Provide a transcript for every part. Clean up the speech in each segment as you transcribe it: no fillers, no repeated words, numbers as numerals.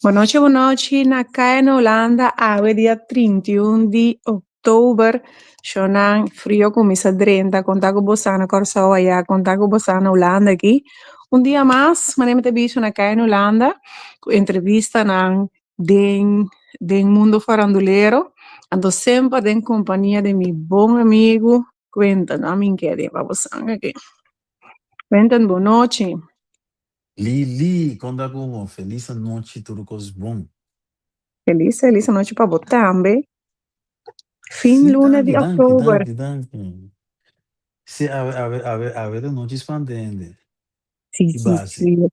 Bonochi bonochi na Kaya na Hulanda awe dia 31 di oktober shonan frio kuminsa drenta konta ku bosa na Kòrsou aya konta ku bosa na Hulanda aki un dia mas manera mi ta bisa na Kaya na Hulanda ku entrevistanan den den mundo farandulero anto semper den kompania di mi bon amigu Quentin ami ke riba bosan aki Quentin bonochi. Lili, kon ta ku bo? Felis anochi tur kos bon. Felis felis anochi pa bo tambe. Fin Sí, luna di danki, danki, oktober. danki, danki. Sí, awe, awe, awe, awe ta nochi spantende. Sí, Di sí, base. sí.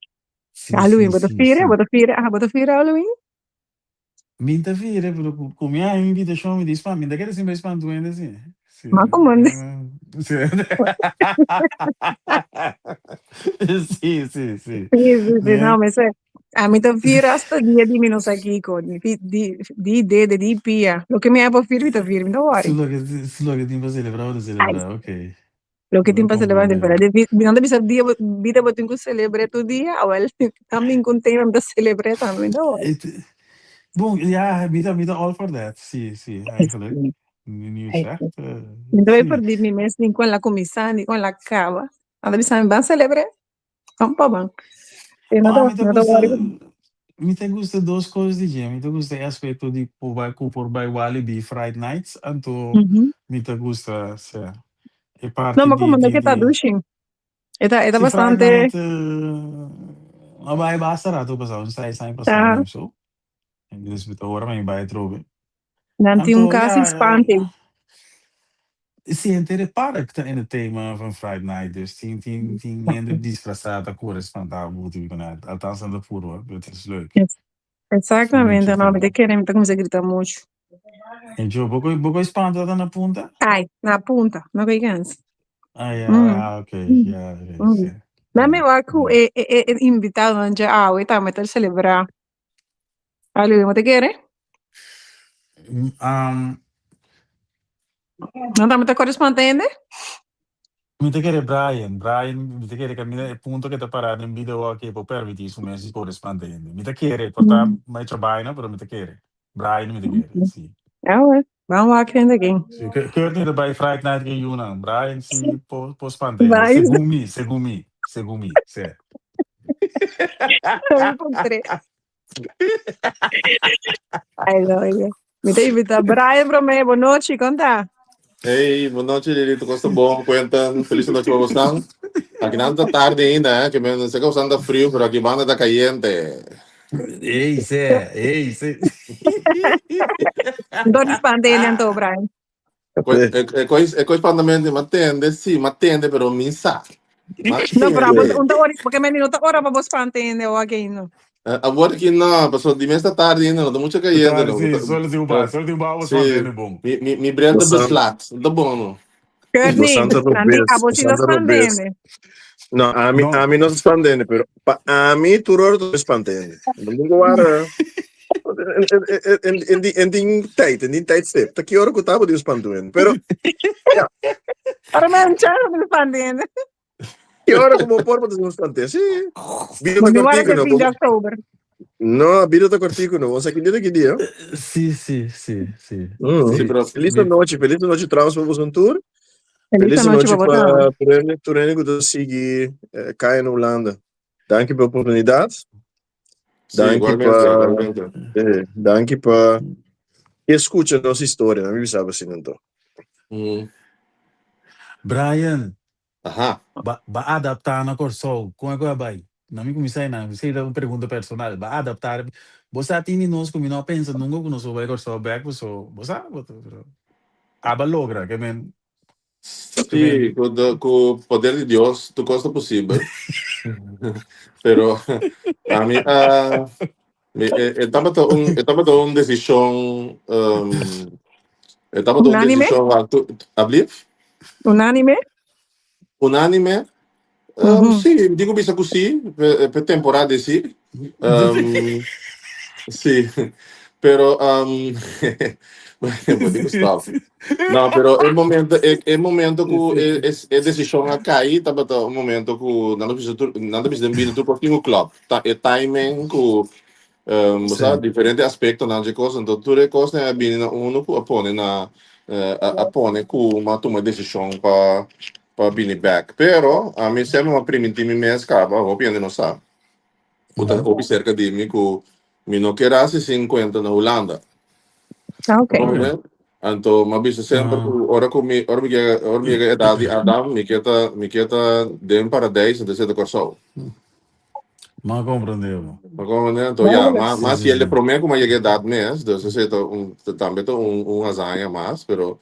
Sí, Halloween, sí, bo ta sí, fira? sí. Bo ta fira? Aha, bo ta fira Halloween? Mi ta fira, pero ku mi a invitashon mi di span, mi ta kere sin bai span tur hende si. Sí. Ma komo Sí. Sí, sí, sí. Sí, sí, sí, no, Mi mi sé. A mi ta fira hasta dia di mi no sa kiko, di, di, di dede, di pia. Loke mi a por fira, mi ta fira, mi no Su worry. loke, su loke tin pa celebra, bo ta Ai, celebra, ok. Loke Bo tin ta pa celebra, tin comprende. pa di, mi no ta bisa dia, bida bo tin ku celebre tur dia, awel, tambe ku tema mi ta celebre tambe, mi no worry. Het, bon, ja, mi ta all for that. Sí, sí, eigenlijk. Nu, nu je zegt, Mi ta bai sí. perdí mi mes ni kon la kuminsá ni kon la kaba. Nan ta bisa mi ban celebre, ban pa ban. E no Bon, ta, a mi ta no ta gusta, worry. mi ta gusta dos cosas di dje. Mi ta gusta e aspecto di por bai, ku por bai Walibi Fright Nights, anto mi ta gusta, sea, e No, parti ma di, como no di, ke ta di dushi. E ta Si Fright bastante. Night, a bai basta rato pasá, un 6 aña pasá Ta, of zo. Dus mi ta ora mi bai atrobe. Nan tin un Anto, kas ja, spante. sí, henter e park ta in het thema van Fright Night. Dus tin, tin, tin hende disfrazá ta kore spantá buti ku nan. Althans nan ta purba, pero het is leuk. Exactamente, Mucho no, mi ta ta. kere mi ta kuminsá grita muchu. En jo, bo ko spanta ta na punta? Ai, na punta, no ko'i kens. Ah, ja, ah, oké, ja, oké, sí. Nan mi Ja, wak ku ja. e invitadonan dje awe tambe ta selebrá Halloween, bo ta kere? Nan tambe ta kore spanta hende? Mi ta kere Brian, Brian, mi ta kere kaminda e punto ke ta pará den bida aki e por permití su mes di kore spanta hende. Mi ta kere, por ta mecha baina, pero mi ta kere. Brian mi ta kere, sí. Ah, well, ban wak hende aki. Sí, Courtney ta bai Fright Night ke yunan. Brian sí por spanta hende, Brian. segun mi, segun mi, segun mi, sí. Sorry por tres. Ai, no, ya. Mi ta invitá Brian promé. Bon nochi, kon ta? Hey, bon nochi Lili, tur kos ta bon? Kuentan, felis nochi pa bosan. Aki nan ta tardi ainda, eh? Ke men sé ke bosan ta friu, pero aki banda ta kayente. Ey, sè, ey, sè. Dor spanta hende anto, Brian. E kos spantamentu, m'a tende, sí, m'a tende, pero mi sa. M'a No, pero abo tende. un ta ora, porque men no ta ora pa bo spanta hende o aki no. Awor aki no, pasobra di mes ta tardi ainda, no ta mucho kayente Tardi, no. sí, solo tin un ba, solo tin un ba bo Sí, spanta hende bon. mi bril ta Bosan, beslaat, no ta bon no. Courtney, bosan ta Randy, robes, abo si bosan no ta spanta robes. hende. No, ami, No. ami no ta spanta hende, pero pa ami tur ora ta spanta hende. No tin ku wara. En die tijd, en die tijdstip. Ta ki ora ku ta bo tin spanta hende. Pero, ja, Ora men chance di spanta hende. ki ora ku bo por bo ta spanta. Sí. Bida Bo ta ni wara kortiku te no. fin di oktober. No, bida ta kortiku no. Ons aki dia ta ki dia. Sí, sí, sí, sí. Sí, Sí, pero Feliz mi, nochi, feliz nochi trouwens pa boso tur. Feliz Feliz nochi nochi pa bo pa tambe. tur hende, tur hende ku ta sigui Kaya na Hulanda. Danki pa e oportunidat. Sí, Danki igualmente, pa igualmente. danki pa escucha nos historia. Mi bisa asina anto. Brian, Aha. ba adaptá na Kòrsou, kon e ku a bai? Na mi kuminsá einan, esei ta un pregunta personal. Ba adaptá, bo sa tin di nos ku mi no a pensa nunka ku nos por bai Kòrsou bèk, paso bo sa, bo ta, pero aba logra, ke men, ke Sí, men. ku poder di Dios tur kos ta posibel. Pero ami a mi e tabata un e tabata un desishon e tabata un Unánime? desishon wak tu ablief? Unánime? Unánime? Sí, mi tin ku bisa ku sí, p'e temporada sí. Sí, pero bo tin ku stop. No, pero e momento e momento ku e e desishon a kai tabata un momento ku nan ta bisa tur nan ta bisa den bida tur kos tin ku klòp. Ta e timing ku. Bo sa, diferente aspektonan dje kos, anto tur e kosnan a bini na unu ku a pone na a pone ku mi a tuma e desishon pa pa bini bèk. Pero ami semper mi a primintí mi mes kaba, hopi hende no sa, ku ta hopi serka di mi, ku mi no kier hasi sin kuenta na Hulanda. Anto mi a bisa semper ku ora ku mi ora mi yega ora mi yega edat di Adam mi kier ta mi kier ta den Paradijs anto esei ta Kòrsou. M'a comprende bo. M'a comprende, anto ya, ma ma si el de prome ku m'a yega edat mes, dus esei ta un tambe ta un un hazaña mas, pero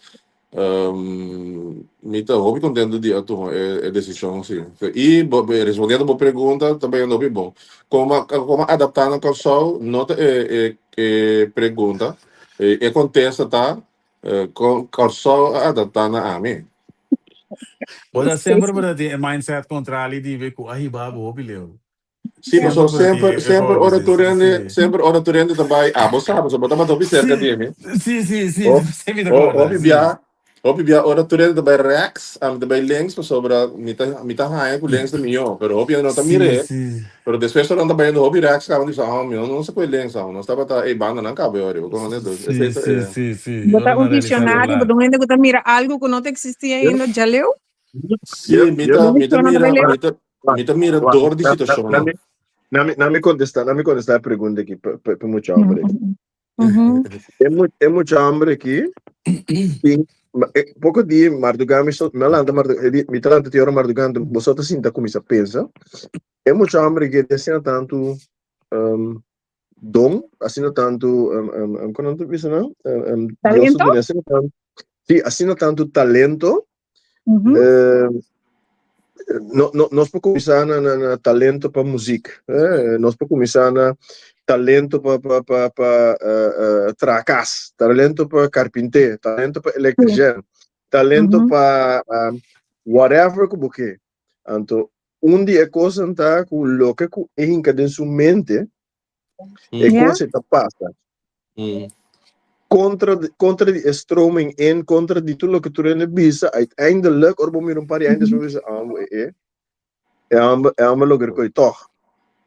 mi ta hopi contento di a tuma e e desishon si. I bo respondiendo bo pregunta ta bayendo hopi bon. Kon a kon a adapta na Kòrsou no ta e e e pregunta, e e kontesta ta kon Kòrsou a adapta na ami. Bo ta semper por a tin e mindset kontrali di be ku a hiba bo hopi leu. Sí, Semper paso por a tin semper, e semper focus ora ei, tur sí, hende, sí. semper ora tur hende ta bai, ah, bo sa, paso bo tabata hopi serka di mi. Sí, sí, sí, Ho, sí mi ta ho, korda, hopi sí. bia, hopi bia ora tur hende ta bai rechts, ami ta bai links, pasobra mi ta, mi ta haña ku links ta mihó, pero hopi hende no ta Sí, mir'é. sí. Pero despues ora nan ta bayendo hopi rechts kaba, nan bisa, oh, mi no, no sa ku e links, oh, nos tabata ei banda nan kaba e ora, bo kono, dus esei Sí, ta sí, e. sí, sí. Bo Ora ta nan un realisá ta visionario, bo laat. ta un hende ku ta mira algu ku no ta eksistí ainda djaleu. Sí, mi ta, Bo mi ta vishonnan ta mira, bai leu. mi ta, mi ta mira dor di situashonnan. Na mi kontestá, na mi kontestá e pregunta aki pa pa mucha hombre aki. E mucha hombre aki tin poko di mardugá mi so mi a lanta mardugá mi ta lanta te ora mardugá anto bo so ta sinta kuminsá pensa. E mucha hombre aki tin asina tantu don, asina tantu kon nan ta bisa nan? Dios ta Talento? duna asina tantu, sí, asina tantu talento. No, no, nos por kuminsá na, na, na talento pa muziek. Eh? Nos por kuminsá na talento pa, pa, pa, pa uh, uh, traha kas, talento pa karpinté, talento pa elektrisian, talento pa um, whatever ku bo ke. Anto, un di e kosnan ta ku loke ku e hinka den su mente, E Ja. kos ta pasa. Kontra, kontra di e stroming in, kontra di tur loke tur hende bisa, uiteindelijk, ora bo mira un par di aña despues, bo bisa, ah, bo, e, e, e homber, e homber logra koi tòg.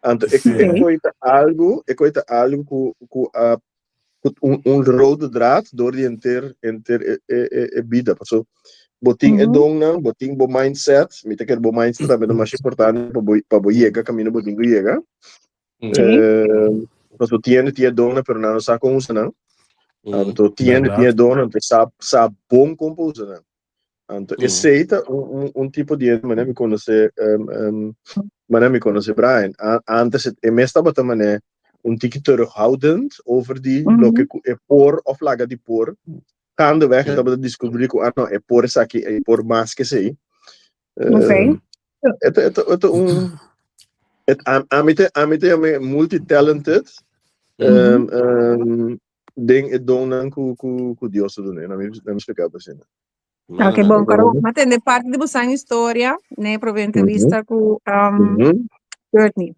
Anto, e, e Sí. koi ta algu, e koi ta algu ku, ku a, ku un, un rode draad door di henter, henter e, e, e, e bida. Paso, bo tin e donnan, bo tin bo mindset, mi ta kere bo mindset tambe ta masha importante pa bo, pa bo yega kaminda bo tin ku yega. Sí. Paso tiene tie donnan, pero nan no sa kon usa nan. Anto tiene Berdad. tie donnan, anto sa, sa bon kon pa usa nan. Anto esei ta un, un, un tipo di hende manera mi konosé, um, um, manera mi konosé Brian. A, antes e mes tabata manera un tiki terughoudend over di loke ku e por of laga di por. Gaandeweg e tabata diskubrí ku, ah no, e por esaki, e por mas ke esei. Ok. E ta, e ta, e ta un, et, a, ami te, ami te yam'é multi-talented, um, um, den e donnan ku, ku, ku Dios a dun'é. Na mi, na mi splika bo asina. Ok, bon, karo, m'a tende parti di bosan historia, ne, prome entrevista ku, um, Courtney.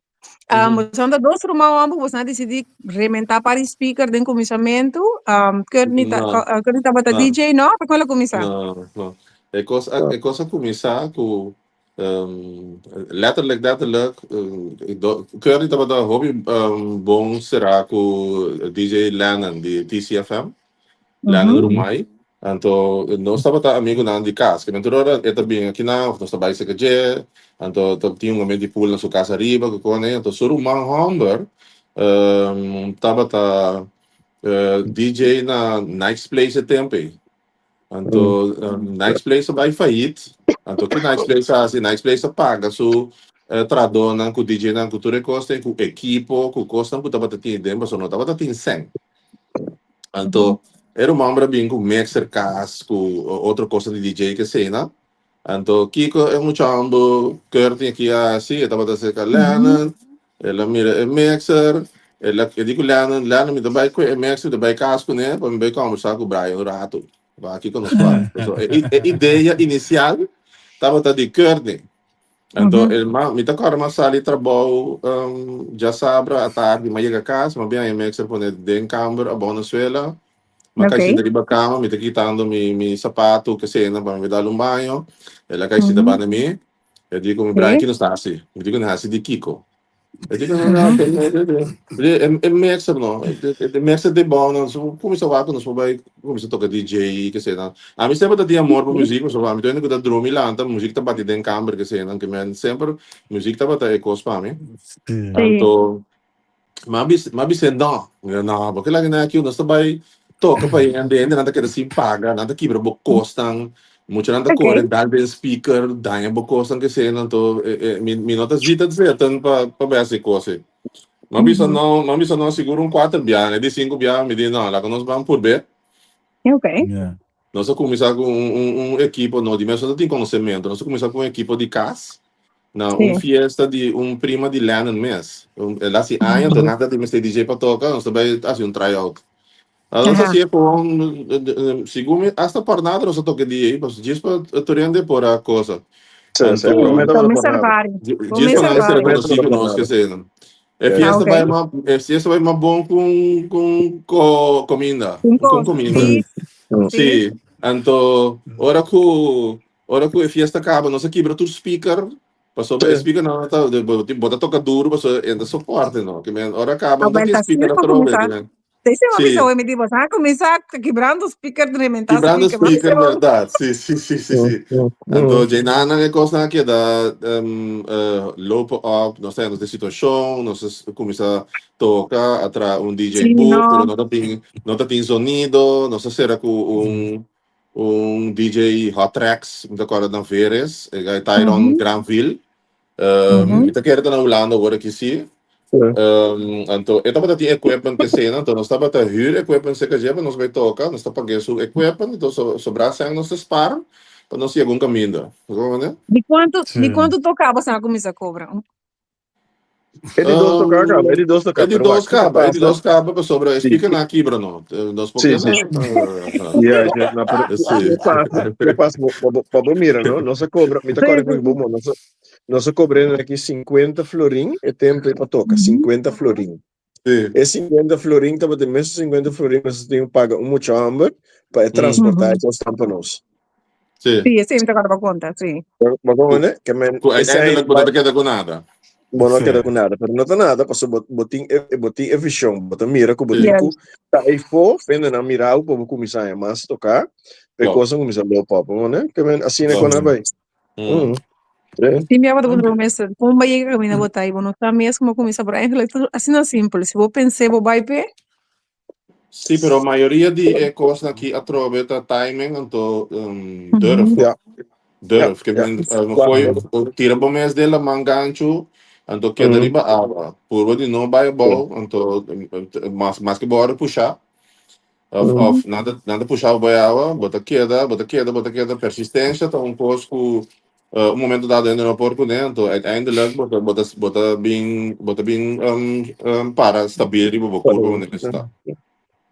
Um, bosan ta dos ruman homber, bosan a disidí rementá par di speaker den kuminsamentu. Um, Courtney ta, No. Courtney tabata No. DJ, no? Pa kual a kuminsá? No, no. E kos a, e kos a kuminsá ku um, letterlijk, letterlijk, um, do, Courtney tabata hopi um, bon será ku DJ Lennon di TCFM. Lennon Rumai. Anto nos tabata amigunan di kas. Ke men tur ora e ta bin akinan of nos ta bai serka dje. Anto ta tin un momento di pool na su kas ariba ku kone. Anto su ruman hòmber tabata DJ na Nike's Place e tempu ei. Anto Nike's Place a bai fayit. Anto ki Nike's Place a hasi? Nike's Place a paga su trahadónan ku DJ-nan ku tur e kos ku ekipo ku kosnan ku tabata tin den pasobra no tabata tin sèn. Anto e ruman homber a bin ku mixer kas ku otro kosnan di DJ ke esei-nan. Anto kiko e mucha homber Curtin aki a hasi? E tabata serka Lennon, el a mira e mixer, el a e di ku Lennon, Lennon mi ta bai ku e mixer, mi ta bai kas kuné pa mi bai kombersá ku Brian un ratu. Wak kiko nos papia. Pasobra e e idea inisial tabata di Curtin. Anto el ma, mi ta kòrda m'a sali trabou djasabra atardi, m'a yega kas, m'a bin haña mixer pone den kamber abou na suela, m'a kai sinta riba kama, mi ta kitando mi mi sapatu kesena pa mi dal un baño, el a kai sinta banda mi, el di ku mi, Brian, ki nos ta hasi? Mi di ku, Nos hasi di kiko? E di no, no, e e mixer no, e mixer de bom no, so kuminsa wak nos por bai kuminsa toka DJ ke senan. Ami semper ta tin amor pa muzik, pasobra ami ta hende ku ta drumi lanta, muzik ta bati den kamber ke senan, ke men semper muzik tabata e kos pa mi. Anto M'a bis, m'a bis'é no. Mi di, no, bo ke laga nan aki, nos ta bai toka pa hende, hendenan ta keda sin paga, nan ta kibra bo kosnan, muchanan ta kore dal den speaker, daña bo kosnan kesei, anto mi, mi no ta zita zeten pa, pa bai hasi kos ei. M'a bisa no, m'a bisa no sigur un kuater biaha, e di sinku biaha mi di no, laga nos ban purb'é. Nos a kuminsá ku un, un, un ekipo, no, di mes nos no tin konosementu, nos a kuminsá ku un ekipo di kas, na un fiesta di un prima di Lennon mes. Un, el hasi aña, enton nan ta tin mester DJ pa toka, nos ta bai hasi un tryout. Nos hasi e kon, segun mi, hasta por nada nos a toka DJ, pasobra djis pa tur hende por a kosa. Sí, sí, Anto, promé tabata por Comenzar nada. vari. djis pa Comenzar nan ser vari. Promé konosí tabata ku por nos, nada. ke sei. E fiesta Ok. bai ma, e fiesta bai ma bon ku ku ko kominda, Un ku kos. kominda. Sí, sí. Sí, anto ora ku ora ku e fiesta kaba nos a kibra tur speaker, pasobra e Sí. speaker nan ta bo bo ta toka duru pasobra e ta soporte no. Ke men ora kaba A no ta tin vuelta speaker sí pa atrobe, kuminsá. ke men. Sí, sí, mami Sí. sa mi di bo sa kuminsá kibrando speaker, rementá Kibrando speaker. Mami speaker, sa berdad. Sí, sí, sí, sí, sí. Anto djeinan e kosnan a keda um, eh, lopen op, nos ta nos den situashon, nos a kuminsá toka, a traha un DJ Sí, booth, pero no. no ta tin, no ta tin sonido, nos a sera ku un un DJ Hot Tracks, mi ta kòrda na Veres, e guy Tyron Granville. Mi ta kere ta na Hulanda awor aki sí. Anto e tabata tin equipment ke sena, anto nos tabata huur equipment serka dje pa nos bai toka, nos ta pag'é su equipment, anto sobrá sèn nos ta spar pa nos yega un kaminda. Di kuantu, di kuantu toka boso a kuminsá kobra? E di dos toka kaba, e di dos toka. E di dos kaba, e di dos kaba pasobra e speaker nan a kibra no. Nos por Sí, sí. Ja, ja, no, pero Sí. ke pasa, ke pasa, pa bo mira, no? Nos a kobra, mi ta kòrda ku bo mo, nos a, nos a kobra en aki 50 florin e tempo pa toka, 50 florin. Sí. E 50 florin tabata e mesun 50 florin nos tin ku paga un mucha hòmber pa e transportá e kosnan pa nos. Sí. Sí, esei mi ta kòrda pa konta, sí. Bo komprende? Ke men Ku esei uiteindelijk bo no ta keda ku nada. Bo no Sí. keda ku nada, pero no ta nada, pasobra bo, bo tin e, bo tin e vision, bo ta mira ku bo Sí. tin ku Yes. ta eifó, hendenan mira bo pa bo kuminsá haña mas toká, pa e Klopt. kosnan kuminsá loop op, bo komprende? Ke men asina Klopt. kon a bai. Mm. Sí. Sí, mi tabata puntra bo mes, kon bo a yega kaminda bo ta ei? Bo no sa mes kuma kuminsá, pero eigenlijk ta asina simpel, si bo pens'é bo bai p'e. Sí, pero mayoria di e kosnan aki atrobe ta timing, anto durf. Ja. Durf, ke Ja, men ja. gooi, tira bo mes den laman ganchu, anto keda riba awa. Purba di no bai abou, anto mas mas ke bo ora pusha, of of nan ta nan ta pusha bo bai awa, bo ta keda, bo ta keda, bo ta keda. Persistencia ta un kos ku un momento dado hende no por kuné, anto uiteindelijk bo ta bo ta bo ta bin bo ta bin para stabil riba bo kurpa wanneer bo sta.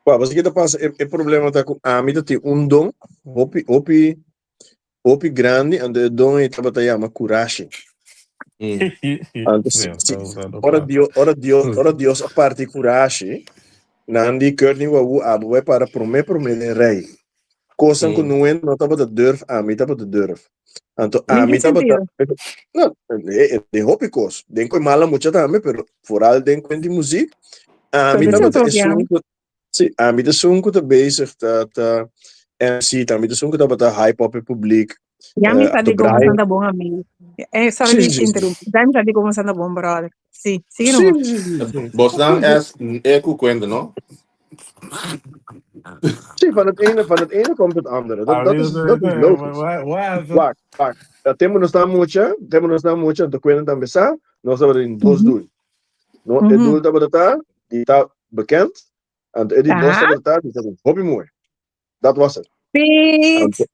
Wak, pasobra ki ta pasa, e e problema ta ku ami ta tin un don hopi hopi hopi grandi, anto e don ei tabata yama kurashi. Anto si si ora Dios ora Dios ora Dios a parti kurashi, nan di Courtney Wawu abo bai para promé promé den rei. Kosnan ku nuen no tabata durf, ami tabata durf. Anto Den ami ki tabata sentido? no, den hopi kos, den ku e mala mucha tambe, pero foral den kuenti muzik, ami Pero tabata esei esun otro ku sí, ami ta esun ku ta bezig ta ta MC, ami ta esun ku tabata hype up e publiek. Ya mi sa Anto di como Brian santa bon amigo. Sorry Sí, di sí, sí. interrumpir. Ya mi sa di como santa bon brother. Sí, sigue Sí, nomás. sí, sí, sí. Bosnan es e ku kuenta, no? Sí, van het ene, van het ene komt het andere. Dat, dat is, dat is logisch. Wacht, wacht. Dat tempo nos ta mucha, tempo nos ta mucha, anto kuenta tambe sa, nos tabata tin dos doel. No, e doel tabata ta, di ta bekend, anto e di dos tabata ta, di ta hopi mooi. Dat was het. Piet! Anto,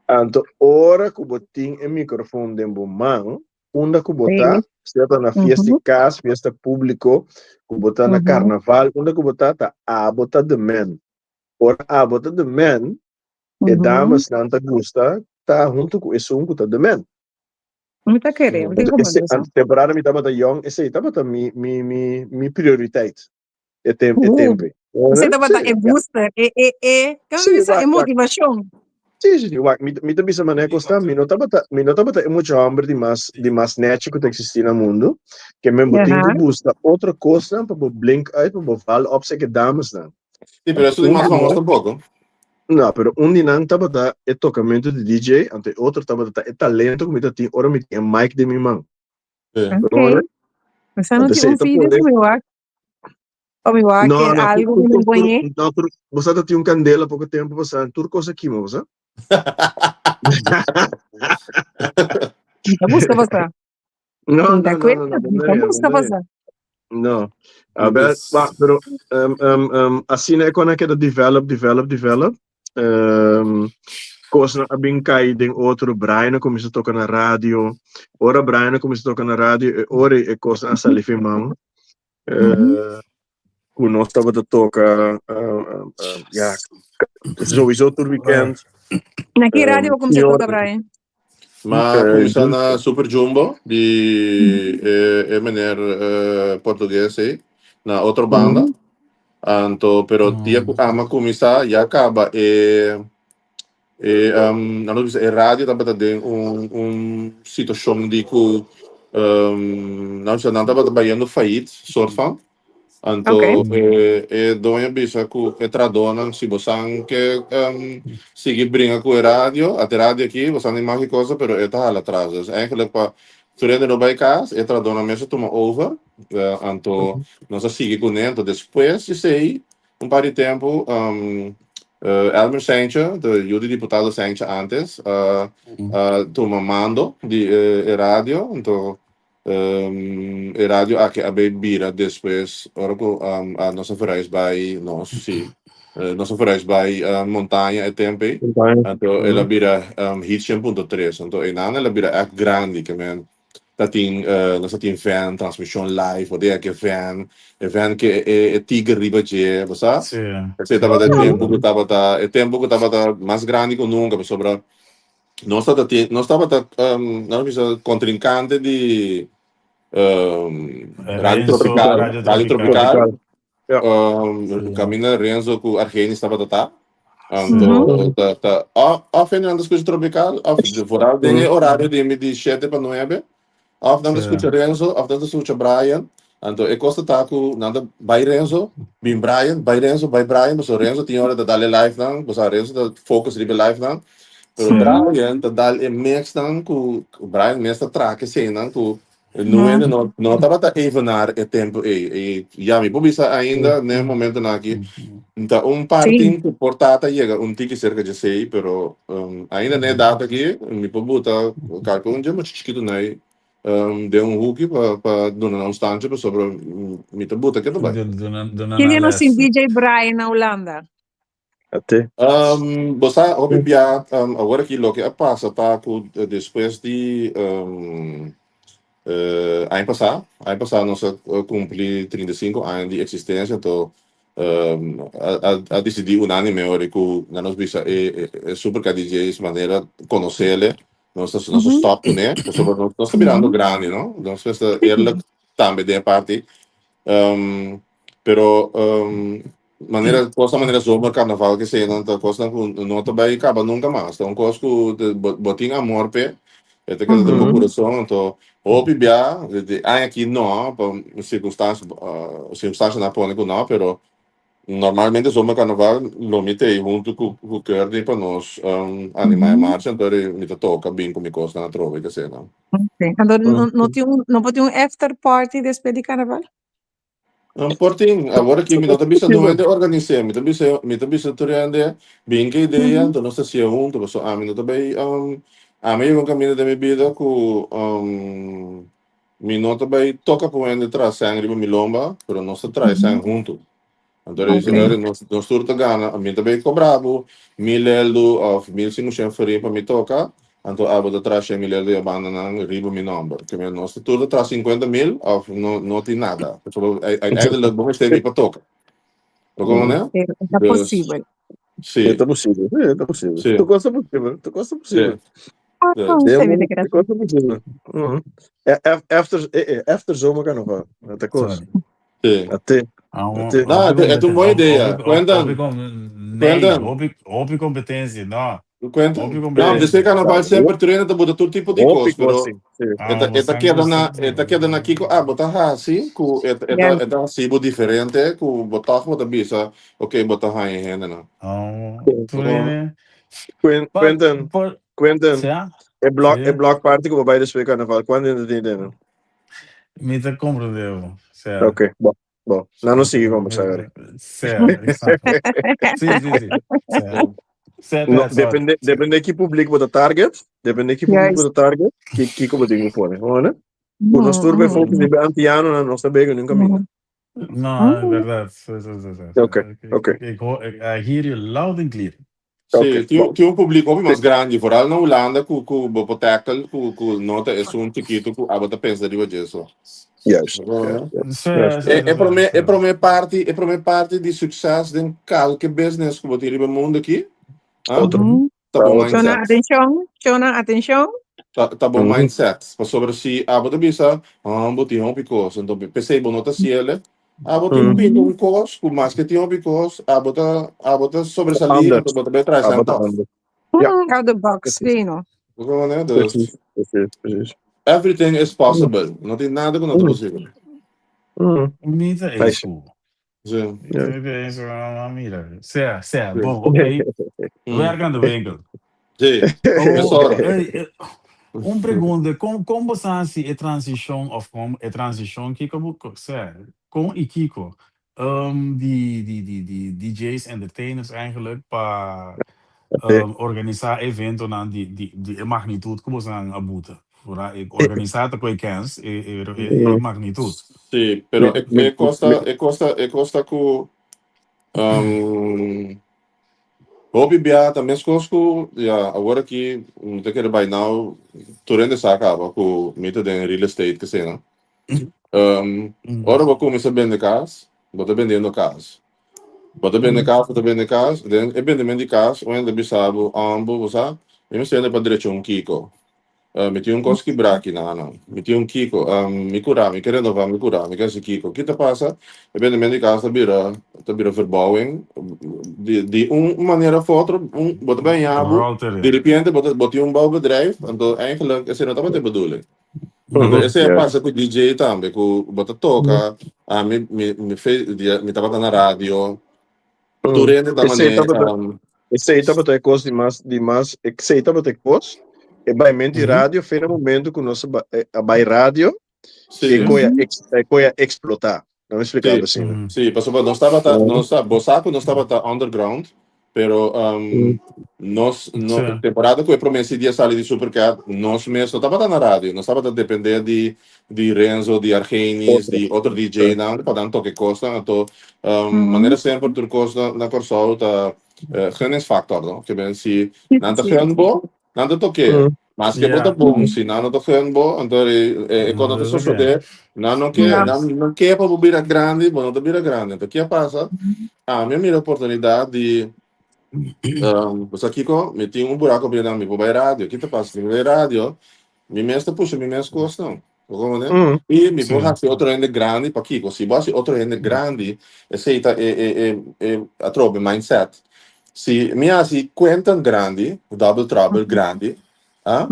anto ora ku bo tin e microfoon den bo man, unda ku bo ta, sea ta na fiesta di kas, fiesta públiko, ku bo ta na karnaval, unda ku bo ta, ta abo ta the man. Ora abo ta the man, e damesnan ta gusta ta huntu ku esun ku ta the man. Mi ta kere, mi tin Anto ese, komprende eso. anto temporada mi tabata yong, esei tabata mi, mi, mi, mi prioriteit e tem, e tempe. Esei tabata Sí, e ja. booster, e, e, e, kende Sí, bisa, wak, e wak. motivashon. Sí, sí, sí. Wak, mi, mi ta bisa manera kosta, mi no tabata, mi no tabata e mucha homber di mas, di mas nechi ku ta existi na mundu, ke men bo tin ku buska otro kosnan pa bo blink uit, pa bo val op seke damesnan. Sí, pero eso di mas famoso tampoco. No, pero un di nan tabata e tocamento di DJ, anto e otro tabata ta e talento ku mi ta tin ora mi tin e mic den mi man. Sí. Ok. Esa no Anto tin esei un ta video pone ku mi wak. O mi wak No, ke no, algo tur, ku mi tur, tur, poñé. no, tur, bo sa ta tin un kandela poko tempo pasá, tur kos a kima, bo sa? Mi ta buska pasá. No, Mi ta no, no, no, kuenta, no, bo mi no ta e, bo buska no e. pasá. No. A ber, ba, pero um, um, um, asina e kon a keda develop, develop, develop. Um, kosnan a bin kai den otro. Brian a kuminsá toka na radio. Ora Brian a kuminsá toka na radio, e ora e kosnan a sali fi man. Eh, ku nos tabata toka, um, um, um, ja, sowieso tur weekend. Na ki radio bo kuminsá Señor- toka, Brian? Ma Eh, kuminsá na Super Jumbo di e, e meneer eh, portugues ei, na otro banda. Anto, pero dia ku ama kuminsá ya kaba e e um, nan nos bisa e radio tabata den un un situashon di ku um, nan bisa nan tabata bayendo failliet soort van. Anto e e doño a bisa ku e trahadónan si bosan ke um, sigui bringa ku e radio, at e radio aki bosan di maki kosa pero e ta hala atras. Dus eigenlijk pa tur hende no bai kas, e trahadónan mes a tuma over. Eh, anto nos a sigui kuné. Anto despues di esei un par di tempu um, eh, Elmer Seintje, de yu di diputado Seintje antes, a a tuma mando di e, e radio. Anto E radio aki a bay bira despues ora cu nos a verhuis bay nos si nos a verhuis bay Montaña e tempo ey anto el a bira Hit 100.3 anto eynan el a bira echt grandi ke men ta tin nos a tin van transmision live bo dea ke van e van ke e tiger riba dje bo sa esey tabata e tempo cu tabata e tempo cu tabata mas grandi cu nunca pasobra Nos tabata tin, nos tabata, um, nos bisa contrincante di um, Radio Renzo, Tropical, Radio Radio Tropical. Tropical. Ja. Um, Sí. Camina Renzo ku Argenis tabata ta. Anto, Mhm. ta, ta, of, of nan ta scucha Tropical, of vooral den e horario di mi di 7 pa 9. Of nan ta Sí. skucha Renzo, of nan ta skucha Brian. Anto e kos ta ta ku nan ta bai Renzo, bin Brian, bai Renzo, bai Brian, pasobra Renzo tin ora ta dal e live nan, pasobra Renzo ta focus riba e live nan. Pero Sí. Brian ta dal e mix nan ku Brian mes ta traha eseinan ku no hende no no tabata evenaar e tempo ei. I ya mi por bisa ainda n'e momentonan aki ta un parti ku por ta ta yega un tiki serka djesei, pero ainda n'e dat aki mi por buta kalke un dje mucha chikitu nei den un huki pa pa duna nan un standje pasobra mi ta buta ke ta bai. Duna duna Ken nan e no les. sin DJ Brian na Hulanda? Ate. Bo sa hopi bia awor aki loke a pasa ta ku despues di aña pasá, aña pasá nos a kumpli 35 aña di eksistensia anto a disidí unánime ora ku nan nos bisa e Super K DJ's manera konosele nos a nos a stòp kuné pasobra nos ta birando grandi no, nos mester eerlijk tambe den e parti. Pero manera kos manera zomer karnaval ke senan ta kosnan ku no ta bai kaba nunka mas. Ta un kos ku bo bo tin amor p'e, e ta keda den bo kurason. Anto hopi bia di aña aki no pa sirkunstansia sirkunstansianan a pone ku no, pero normalmente zomer karnaval lo mi ta ei huntu ku ku Curdy pa nos animá e marcha. Anto mi ta toka bin ku mi kosnan atrobe ke senan. Anto no no tin un no por tin un after party despues di karnaval? No por tin, awor aki mi no ta bisa no hende organis'é, mi ta bisa mi ta bisa tur hende bin ku idea, anto nos ta hasié huntu, pasobra ami no ta bai ami a yega un kaminda den mi bida ku mi no ta bai toka ku hende traha sèn riba mi lomba, pero nos ta traha e sèn huntu. Anto e dice, Eri, nos, nos tur ta gana, mi ta bay cobra bo mil eldo of 1500 florin pa mi toca, anto abo ta traha 100.000 eldo y a banda nan riba mi nomber. Ke men nos tur ta traha 50.000 of no, no tin nada. Pasobra uiteindelijk bo mester mi pa toca. Bo como ne? Sí, ta Dus, posibel. sí. E ta posibel, sí, e ta posibel. Sí. Tur cos ta posibel, tur cos ta posibel. Sí. Ah, Sí. se Den ve de mundo, tur cos ta posibel. Mhm. After, after zomercarnaval, ta cos. Sorry. Sí. Ate. Ah, un- Ate. No, hopi het, het un competen- buena hopi, idea. hopi, Cuentan, hopi, com- nee, cuentan. hopi, hopi competencia, no. Cuenta? Hopi No, competencia. después carnaval semper trainen ta bota tur tipo di Hopi cos, pero cos, sí. Sí. Ah, eta eta bosan queda na gusta. eta queda na kiko ah bota hasi ku eta eta Ja. eta hasi bo diferente ku bota bota bisa, oké, bota haña hende na. Oh, Sí. trainen. Pa, Quentin, por, Quentin, sea, e block, e sí. block party ku bai después carnaval, kuantu hende tin den? Mi ta komprondé, sea. Ok, bon, bon. Nou, nos sigui kombersá, Gary. Sea, exacto. Sí. Sea. Sea, No, sorry. depende, depende ki publico bo ta target, depende ki publico bo ta target, ki kiko bo tin ku pone, hoor, ne? Ku nos tur bai focus riba antiano, nan nos ta bega nun kaminda. No, es verdad. Sí. Ok, ok. I hear you loud and clear. Sí, Ok, tin, bon. tin un publico hopi mas grandi, vooral na Hulanda ku ku bo por tackle, ku ku no ta esun chikitu ku abo ta pensa riba dje so. Juist, Hoor, juist, ne? juist. Sí, Juist. sí, E, sí, e sí, promé, e sí. promé parti, e promé parti di sukses den kalke business ku bo tin riba mundu aki, ah, Otro. ta bo Otro. Shona, mindset. atenshon, Shona, atenshon. Ta, ta bo mindset. Pasobra si abo ta bisa, ah, bo tin hopi kos, anto p'esei bo no ta siele, abo tin ku pinta un kos ku maske tin hopi kos, abo ta, abo ta sobresalí, Anders. anto bo ta bai traha Abo esnan ta tòg. anders. Ja. Out the box, Precies. sí, no? Bo kono, dus Precies, precies, precies. everything is possible. No tin nada ku no ta posibel. Mi ta Nice. eens ku. Sí. Mi ta eens ku, ah, mira. Sea, sea, Sí. bon, ok. Werk aan de winkel. Sí. Oh, Mesora. Hey, un pregunta, kon bo sa hasi e transishon of kon e transishon kiko bo, sea, kon i kiko di di di di DJ's, entertainers eigenlijk pa organisá eventonan di di di e magnitut ku boso a buta? Vooral e organisá ta koe kens e e e e magnitut. Sí, pero e e kos ta e kos ta e kos ta ku hopi bia ta meskos ku ya awor aki mi ta kere bai now tur hende sa kaba ku mi ta den real estate kesena. Ora bo kuminsá bende kas, bo ta bendiendo kas. Bo ta bende kas, bo ta bende kas, den e bendemento di kas un hende ta bisa bo, bo bo sa, mi mester hende pa drecha un kiko. Mi tin un kos kibrá aki nan. Mi tin un kiko. Mi kurá, mi ke renová mi kurá, mi ke hasi kiko. Ki ta pasa? E bendemento di kas ta bira, ta bira verbouwing. Di, di un manera of otro, un, bo ta baña bo, Rolt erin. di repente bo ta, bo tin un bouwbedrijf, anto eigenlijk esei no tabata e bedoeling. Anto esei a pasa ku DJ tambe, ku bo ta toka, ami, mi, mi fe, di, mi tabata na radio, tur hende ta Esei mane, tabata, esei tabata e kos di mas, di mas, esei tabata e kos, e baimento di radio, fe na momento ku nos a ba- a bai radio, Sí. e koe a ex, e koe a eksplotá. No me explica Sí. asina. Sí, pasobra nos tabata, nos ta, bo sa ku nos tabata underground, pero nos, no, temporada ku e promé CD a sali di Supercat, nos mes no tabata na radio, nos tabata dependé di, di Renzo, di Argenis, di otro DJ-nan pa nan toke kosnan, anto manera semper tur kos na, na Kòrsou ta gunningsfactor, no? Ke men si nan ta gun bo, Nan ta tok'é. Maske bo ta bon, si nan no ta gun bo, anto e e kos no ta sosodé. Nan no ke, nan no ke pa bo bira grandi, bo no ta bira grandi. Anto ke a pasa? Ami a mira oportunidat di, bo sa kiko? Mi tin un buraku bira, mi por bai radio. Ki ta pasa? Si mi bai radio, mi mes ta pusha mi mes kosnan. Bo comprende? I mi por hasi otro hende grandi, pakiko? Si bo hasi otro hende grandi, esei ta e e e e atrobe mindset. Si mi hasi Quentin grandi, Double Trouble grandi, ah,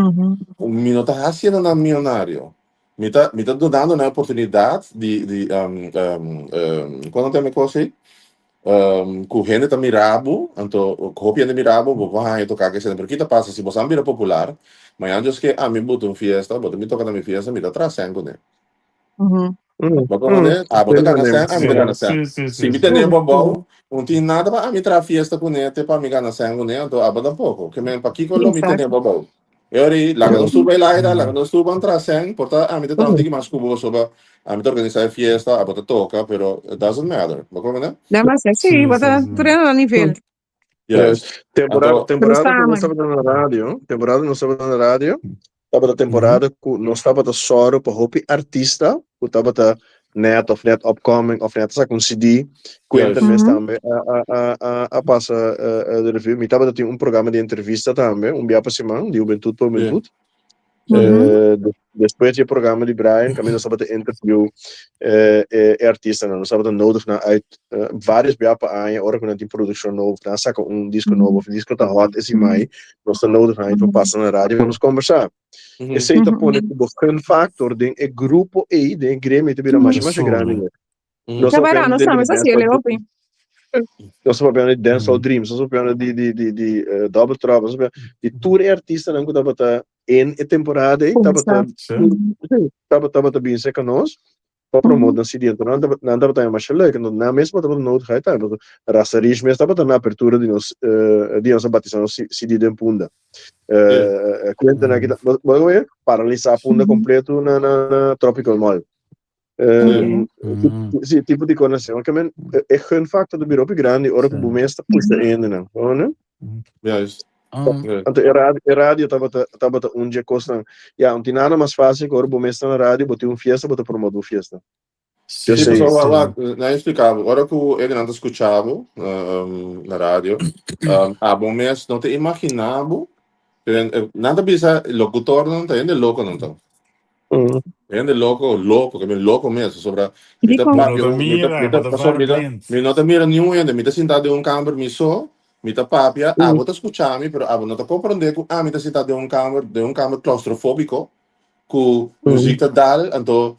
mi no ta hasiendo nan millonario. Mi ta mi ta dunando nan oportunidat di di kon nan ta yama e kos ei? Ku hende ta mira bo, anto ku hopi hende mira bo, bo por haña toká ke esei. Pero ki ta pasa si bo sa bira popular, mañana Dios ke ami buta un fiesta, bo ta bin toka na mi fiesta, mi ta traha sèn kuné. Bo komprendé? Abo ta gana sèn, ami ta gana sèn. Si mi tene bo abou, no tin nada pa ami traha fiesta kuné te pa mi gana sèn kuné, anto abo tampoko. Ke men pakiko lo mi tene bo abou? E ora ei, laga nos tur bai laida, laga nos tur ban traha sèn, por ta ami ta traha un tiki mas ku bo, soba ami ta organisá e fiesta, abo ta toka, pero it doesn't matter. Bo komprendé? Da mas sí, bo ta tur na nivel. Juist. Temporada, Anto, temporada ku nos samen. tabata na radio, temporada nos tabata na radio, tabata temporada ku nos tabata sòru pa hopi artista ku tabata net of net upcoming of net a saka un CD, Quentin mes tambe a a a a a pasa de revue. Mi tabata tin un programa di entrevista tambe, un bia pa siman, di Hubentud pa Hubentud. Despues di e programa di Brian, kaminda nos tabata interview e artistanan. Nos tabata nodig nan uit varios bia pa aña ora ku nan tin produkshon nobo, nan saka un disko nobo of e disko ta hot e siman ei, nos ta nodig nan uit pa pasa na radio pa nos kombersá. Esei ta pone ku bo gun factor den e grupo ei, den e gremio ei ta bira masha masha grandi mes. Nos ta papia nos tambe sa hasiel e hopi. Nos ta papiando di Dancehall Dreams, nos ta papiando di di di di Double Trouble, nos ta papiando di tur e artistanan ku tabata en e temporada ei tabata tabata tabata bin serka nos pa promote nan CD. Anto nan tabata nan tabata haña masha leuk. Anto nan mes tabata nodig uit tambe pasobra Rasta Rish mes tabata na apertura di nos di nos a batisa nos CD den Punda. Kuentanan aki ta bo bo a paralisa Punda kompleto na na Tropical Mall. Sí, tipo di conoce. Maar men, e gun factor ta bira hopi grandi ora ku bo mes ta pusha hendenan. Hoor Juist. Anto e radio, e radio tabata, tabata un dje kosnan. Ja, un tin nada mas fácil ku ora bo mes ta na radio, bo tin un fiesta, bo ta promote bo fiesta. Sí, Yo sei. pasobra wak, wak, na explica bo, ora ku hendenan ta skucha bo na radio, abo mes no ta imagina bo, nan ta bisa locutornan ta hende loko nan ta. Hende loko, loko, ke men loko mes, pasobra mi ta Dikon? papia Bo no ta un, mi ta, mira, mi ta, bo ta pasobra mi ta, verblind. mi no ta mira niun hende, mi ta sintá den un kamber mi so, mi ta papia, abo ta skucha mi, pero abo no ta komprondé ku ami ta sintá den un kamber, den un kamber klaustrofóbiko, ku muzik ta dal, anto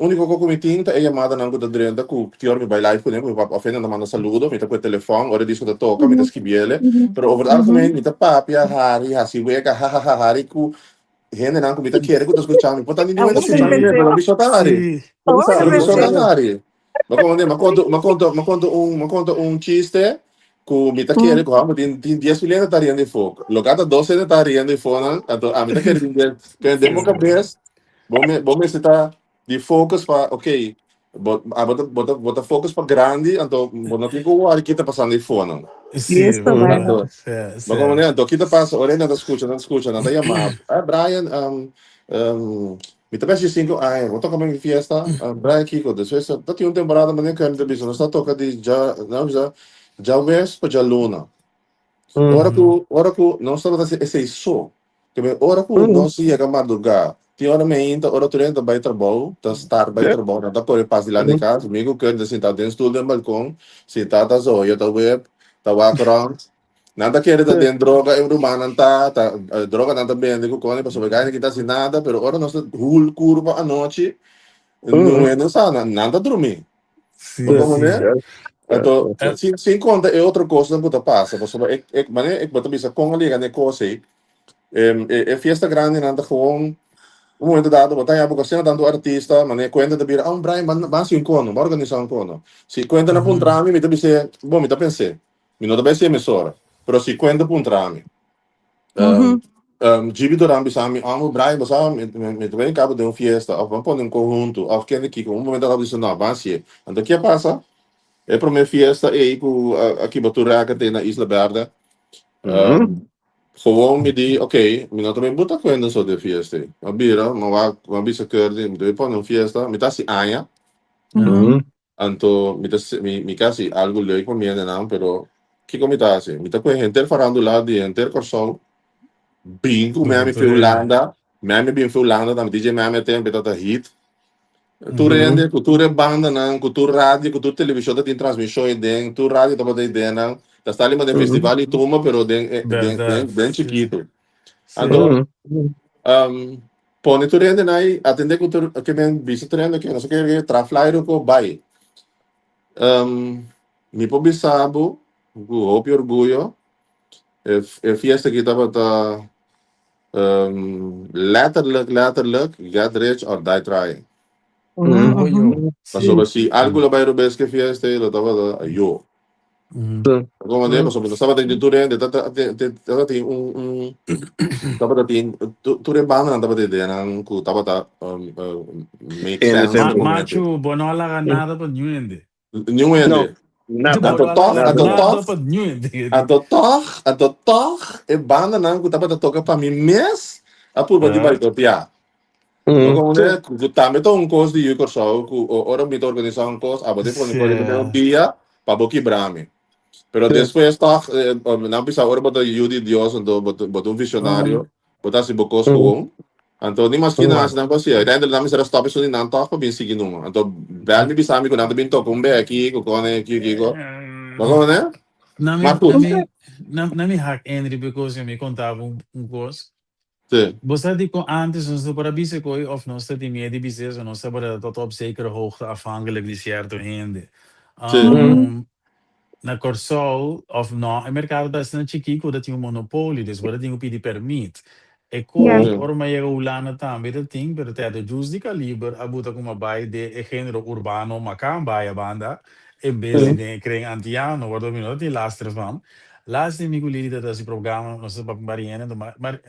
úniko kos ku mi tin ta e yamadanan ku ta drenta ku tin ora mi bai live kuné, ku mi papia òf hende ta manda saludo, mi ta ku e telefòn, ora e disko ta toka, mi ta skibiele, pero over het algemeen mi ta papia, hari, hasi wega, hahaha, hari ku Hendenan ku mi ta kere ku ta skucha mi, por ta ni niun hende skucha mi, pero mi so ta hari. Sí. Pero mi so ta hari. Ma komo mi konta, mi konta, mi konta un, mi konta un chiste ku mi ta kere ku hòmber tin tin dies mil hende ta riendo afó. Loke ta dos hende ta riendo afó nan, anto ami ta kere tin dies. Pero den bo kabes, bo me bo mester ta di focus pa, okay, bo abo ta bo ta bo ta focus pa grandi, anto bo no tin ku wòri ki ta pasando afó nan. Sí, Esto verdad. Anto, Sí, bo sí. komo anto ki ta pasa ora nan ta skucha, nan ta skucha, nan ta yama, ah Brian, um, um, mi ta besi sinku aña, bo toka pa mi fiesta? Ah, Brian kiko? Despues ta tin un temporada manera ku mi ta bisa, nos ta toka di dja, nan bisa, djaweps pa djaluna. Ora ku, ora ku nos tabata hasi esei so, ke men ora ku nos yega mardugá, tin ora meinta, ora tur hende ta bai trabou, ta start bai trabou, nan ta kore pas dilanti di kas, mi ku Kurt ta sintá den stul den balkon, sintá ta zoya, ta web, ta wak rònt. Nan ta kere ta den droga e rumannan ta, ta droga nan ta bende ku kòne pasobra e gainan ki ta hasi nada, pero ora nos ta hul kurpa anochi, niun hende sa, nan ta drumí. Sí, Bo sí. comprende? Anto, Eh, sin, sin conta e otro cosnan cu ta pasa, pasobra e, e, manera e, bo ta bisa con a liga n'e cos ei, em, e, e fiesta grandinan ta gewoon, un momento dado bo ta haña bo asina tanto artista, manera cuenta ta bira, ah, Brian, ban, ban haci un cono, ban organisa un cono. Si cuenta na puntra mi, mi ta bis'é, bo, mi ta pens'é, mi no ta bay haci e mesora, pero si cuenta puntra mi. Um, um, Gibi Duran bisa mi, amo Brian, bo sa, mi, mi, mi ta bay cabo den un fiesta, of ban pone un conjunto, of kende kiko. Un momento dado bisa, no, ban hacié. Anto, ke pasa? E prome fiesta ei ku a, a kiba tur raket ei na Isla Berde. Um, gewoon mi di, ok, mi no ta bay buta kuenda so den fiesta ei. Ma bira, ma wak, ma bisa Curly, mi ta bay pone un fiesta, mi ta hasi aña. Anto mi ta mi mi ke hasi algu leuk pa mi hendenan, pero kiko mi ta hasi? Mi ta kohe henter farandula di henter Kòrsou bin ku Miami fi Hulanda, Miami bin fi Hulanda tambe, DJ Miami e tempu e tabata hit. Tur hende ku tur e bandanan, ku tur radio, ku tur televishon ta tin transmishon ei den, tur radio tabata ei den nan. Ta sta li manera festival di tumba pero den den den den chikitu. Anto pone tur hende nai atende ku tur ke men bisa tur hende ke nos ke ke tra flyer ko bai. Mi por bisa bo ku hopi orguyo e e fiesta aki tabata letterlijk letterlijk get rich or die trying. Pasobra si algu lo bai robes ke fiesta ei lo tabata ayo. Como de, pasobra nos tabata tin tur hende, tata tata tin un un tabata tin tur e bandanan tabata ideanan ku tabata make sense Ma, na momento. machu, bo no a laga nada pa niun hende. Niun hende. Nada. Bo Anto no a tòg, laga anto nada tòg, pa niun hende. anto tòg, anto tòg e bandanan ku tabata toka pa mi mes a purba di Ah. boikoteá. No como ne, ku tambe ta un kos di yu Kòrsou ku ora mi ta organisá un kos, abo ta pone kos riba den un dia pa bo kibra mi. Pero despues tòg nan bisa ora bo ta yu di Dios anto bo ta un visionario, bo ta hasi bo kos gewoon. Anto ni mas kina hasi nan pa hasi. Uiteindelijk nan mester a stop esun di nan tòg pa bin sigui numa. Anto bel mi bisa mi ku nan ta bin toka un beki ku kone ki kiko. Bo kono? Na mi, Maar goed. na mi, na, na mi hak Henry because mi kontaba un, un kos. Sí. Bo sa di kon antes nos no por a bisa koi of nos ta tin miedo di bisa eso, nos tabata tot op zekere hoogte afhankelijk di cierto hende. Sí. Na Kòrsou of no, e merkado ta asina chikí ku ta tin un monopolio, dus bo ta tin ku pidi pèrmit. E kos ora mi a yega Hulanda tambe ta tin, pero ta de jus di kaliber a buta kuma bai den e género urbano makamba aya banda en bes di den e kren antiano, wardó mi no ta tin lastre van. Laatst mi ku Lili ta hasi programa, nos ta papia bari hende, anto maar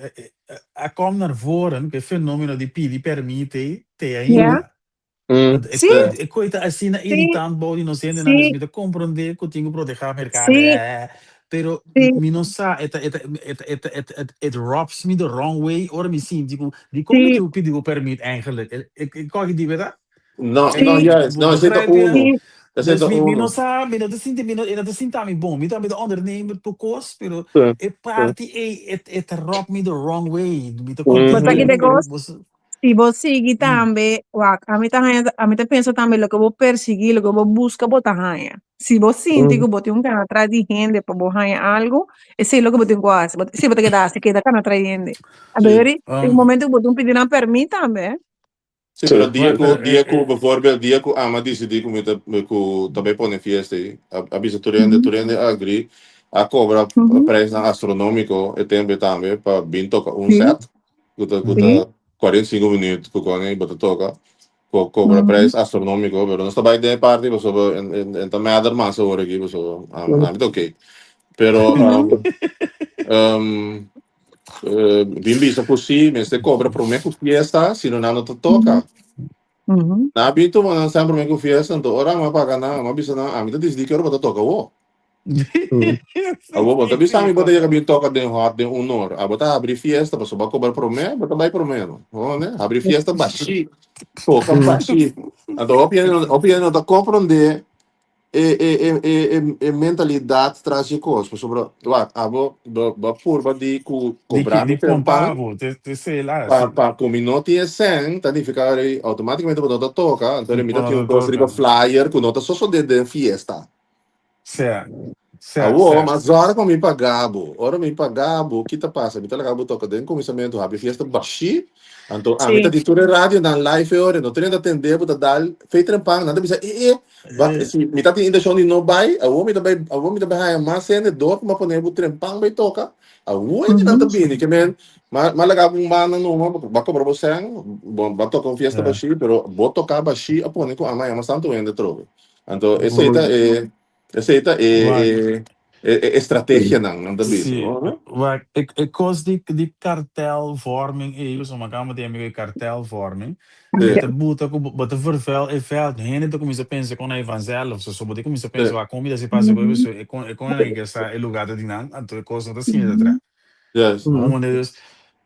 a kom naar voren ku e fenomeno di pidi pèrmit ei te ainda. E koi, e koi ta asina irritant bou di nos hendenan, dus mi ta komprondé ku tin ku protehá merkado, pero mi no sa, e ta, e ta, e ta, e ta, e ta, it rubs me the wrong way ora mi sinti ku dikon mi tin ku pidi bo pèrmit eigenlijk? E e kòki di bèrdat? No, no, juist, no, esei ta Begrijp je? uno. Esei Dus ta mi, mi no uno. sa, mi no ta sinti, mi no, e no ta sinta mi bon. Mi tambe ta ondernemer tur kos, pero e parti ei, e, e ta rub me the wrong way. Mi ta Bo sa comprendé ki te ku kos? bo Si bo sigui tambe, wak, ami ta haña, ami ta pensa tambe loke bo persiguí, loke bo buska, bo ta haña. Si bo sinti ku bo tin un kana tras di hende pa bo haña algu, esei loke bo tin ku hasi. Bo, si bo ta keda hasi, keda kana tras di hende. A Sí. ber, tin un momento ku bo tin pidi nan pèrmit tambe. Sí, pero dia Bueno, ku, pero dia ku, bijvoorbeeld, dia ku ama disidí ku mi ta, ku ta bai pone fiesta ei, a, a bisa tur hende, tur hende a agree, a kobra prijsnan astronómiko e tempu ei tambe pa bin toka un set, ku ta, ku ta 45 minuut ku kon ei bo ta toka, ko kobra prijs astronómiko, pero nos ta bai den e parti pasobra en, en, en ta mèder mas awor aki, pasobra ami ta oké. Pero, Bin bisa ku si, mester kobra promé ku fiesta, sino nan no ta toka. Nan a bin tuma nan sèn promé ku fiesta, anto ora ami a paga nan, ami a bisa nan, ami ta disidí ki ora bo ta toka awor. Awor bo ta bisa mi bo ta yega bin toka den hòt den un or, abo ta habri fiesta pasobra bo a kobra promé, bo ta bai promé no. Hoor, habri fiesta bashí, toka bashí. Anto hopi hende, hopi hende no ta komprondé E e e e e e mentalidat tras dje kos, pasobra wak abo bo bo a purba di ku Di kobra ki mi di trempan pompa bo te te sela pa si. pa ku mi no tin e sèn ta nifiká rei outomátikamente bo no ta toka, anto mi Bo ta no tin un ta kos riba toka. flyer ku no ta sosodé den fiesta. Sè sè Awor, sè. mas ora ku mi paga bo, ora mi paga bo, ki ta pasa? Mi ta laga bo toka den kuminsamentu, habri fiesta bashí, anto ami ta di tur e radionan live e ora, no tin hende ta tende bo ta dal fei trempan, nan ta bisa, e e, ba, si mi ta tin intenshon di no bai, awor mi ta bai, awor mi ta bai haña mas hende dor ku mi a pone bo trempan bai toka, awor hende nan ta bini, ke men, m'a m'a laga bo un banda numa, bo a kobra bo sèn, bo a toka un fiesta bashí, pero bo toka bashí a pone ku ami a haña mas tantu hende atrobe. Anto esei ta e Esei ta e Wak. e e estrategianan, nan ta bisa, Sí, no? wak, e e kos di di kartelvorming ei, pasobra mi a kaba di amigo e kartelvorming, Sí. e ta buta ku bo ta vervuil e veld, hende ta kuminsá pensa kon ei vanzelf, so so bo ta kuminsá pensa Sí. wak kon mi ta hasi pasa ku e, so e kon e kon nan ke sa e lugá ta di nan, anto e kos no ta asina ta traha. Yes. Bo manda dus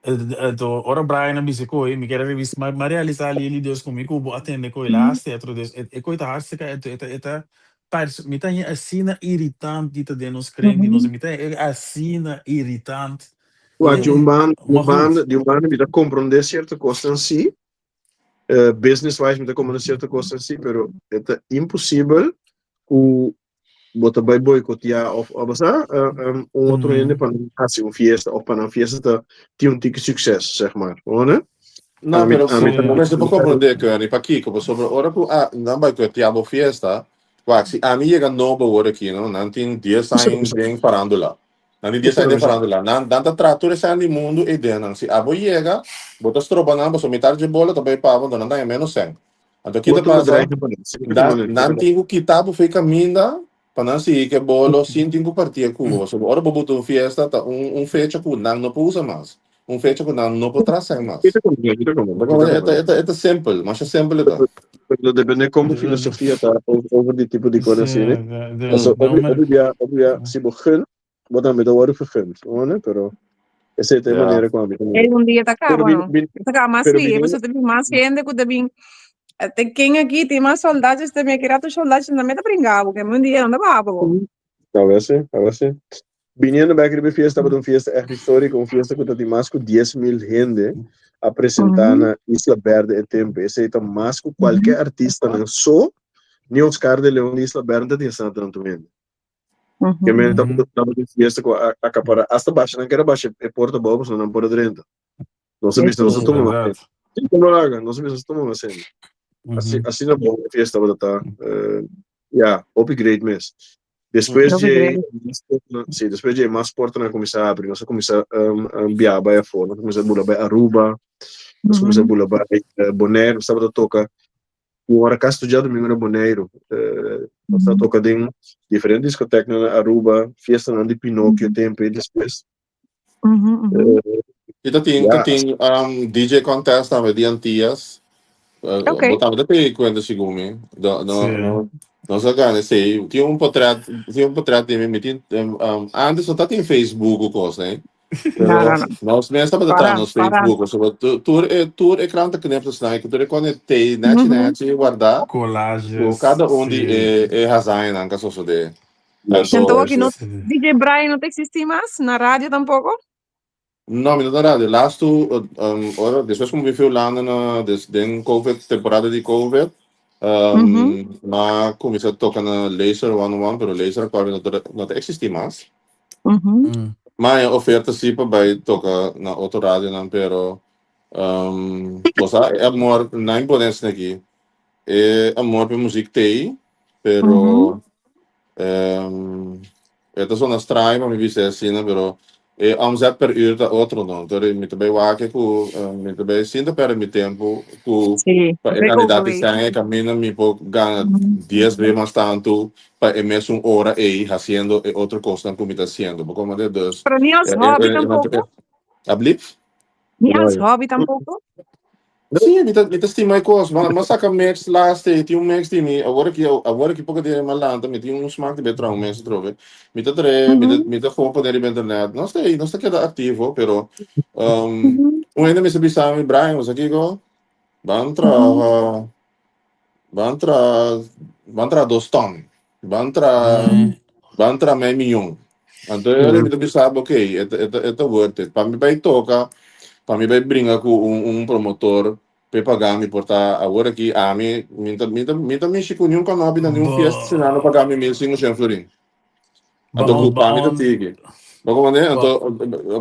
Anto ora Brian a bisa koe, mi kier a revis, ma mi a realisa Lili dus ku mi ku bo a tende koe laatste etro dus e e koe ta hartstikke e ta e ta pers mi ta haña asina irritant di ta den nos kring di nos mi ta haña asina irritant. Wak, di un banda, di Maar un goed. banda, di un banda mi ta komprondé sierto kosnan sí, business wise mi ta komprondé sierto kosnan sí, pero e ta imposibel ku bo ta bai boicotea of of sa un otro hende pa nan hasi un fiesta of pa nan fiesta ta tin un tiki succes zeg maar hoor No, ami pero ami bo mester por comprende Kearney pakiko pasobra ora ku a nan boicotea bo fiesta wak si ami yega nobo awor aki no nan tin dies aña den farandula nan tin dies aña den farandula nan nan ta traha tur esnan di mundu ei den nan si abo yega bo ta stroba nan pasobra mitar dje bola ta bai pa bo anto nan ta haña menos sèn Anto ki ta Otro pasa? bedrijf pa nan. Siempre Nan, manera, nan tin ku kita bo fe kaminda pa nan sigui ke bolo sin tin ku partia ku bo. So, ora bo buta un fiesta ta un, un fecha ku nan no por usa mas. Un fecha ku nan no por trasen mas. Kita como, kita como, Bo kita komprende? como. E ta, e ta, e ta simpel, masha simpel e ta. Pero depende kon bo filosofia ta over, over di tipo di kos Sí, asina. de, Paso, de obi, un obi bia, obi bia, si bo gun, bo tambe ta wòrdu gegund, hoor, pero esei ta e Ja. manera ku ami ta mira. E un dia ta Pero kaba, bin, no? bin, Ta kaba mas pero lihe, biniendo, pasobra ta bin mas hende ku ta bin te ken aki tin mas soldaatjes ta bin aki rato soldaatjes tambe ta bringa bo, ke un dia nan ta baha bo. A ver si, a ver si. Biniendo bek riba e fiesta, tabata un fiesta echt histórico, un fiesta ku ta tin mas ku 10.000 hende. a presentá na Isla Berde e tempu. Esei ta mas ku kualke artistanan so, ni Oscar de Leon di Isla Berde no ta tin asina tantu hende. Ke men tabata tabatin fiesta ku a akapará asta basha nan kere basha e porta abou pasobra nan por a drenta. Nos a bisa nos a tuma mas hende. Sí, tuma laga, nos a bisa nos a tuma mas hende. Asi asina bon e fiesta tabata ta. Ya, hopi great mes. Despues dje sí, despues dje mas portanan a kuminsá abri, nos a kuminsá biaha bai afó, nos a kuminsá bula bai Aruba, nos a kuminsá bula bai Boneiru, nos tabata toka un ora kasi tur djadumingu na Boneiru. Nos tabata toka den diferente diskoteknan na Aruba, fiestanan di Pinokio tempu ei despues. I ta tin, ta tin DJ contest tambe di Antillas. Okay. Bo tambe ta pegi cuenta segun mi. No, no, Sí. no, no sa gana esei. Tin un potret, tin un potret di mi, mi tin, antes no ta tin Facebook o cos, né? No, Pero no, no. nos mes tabata traha Para, nos para. Facebook, so tur e, tur e krant knip ta snai, tur e konekte, nechi nechi guarda, ku Collages, kada un di sí. e, e hazañanan ka sosode. Yes, Anto Anto, aki no Sí. DJ Brian no ta existi mas, na radio tampoco? No, mi no ta radio. Laatst toe, ora, despues ku mi fui Hulanda na, des, den COVID, temporada di COVID, ma kuminsá toka na Laser 101, pero Laser aktualmente no ta, no ta existi mas. Ma e oferta sí pa bai toka na otro radionan, pero, bo sa, e amor, na imponencia aki, e amor pa e muziek t'ei, pero e ta sona straño pa mi bisa asina, pero e omzet per uur ta otro no. Entonces mi ta bay wak ku mi ta bay sinta perde mi tempo ku Sí, pa e re kandidat di overweg. sèn e kaminda mi por gana 10 be mas tantu pa e mesun ora ei hasiendo e otro kosnan ku mi ta hasiendo. Bo komprende? Dus Pero ni als hobby tampoco? Ablief? Ni als hobby tampoco? Sí, mi ta stima e kos. Ma saka mix laatst ei, tin un mix di mi, awor aki, awor aki poko dia mi a lanta, mi tin un smak di be traha un mix atrobe. Mi ta trae, mi ta gewoon pone riba internet. Nos ta ei, nos ta keda aktivo, pero un hende mester bisa mi, Brian, bo sa kiko? Ban traha, ban traha, ban traha dos ton. Ban traha, ban traha mei miyon. Anto e ora mi ta bisa bo, ok, e ta worth it. Pa mi bai toka, pa mi bai bringa ku un promotor p'e paga mi por ta awor aki ami mi ta mi ta mi ta mishi ku niun kanopi na niun fiesta si nan no paga mi 1500 florin. Anto ku pa mi ta tiki. Bo komprende? Anto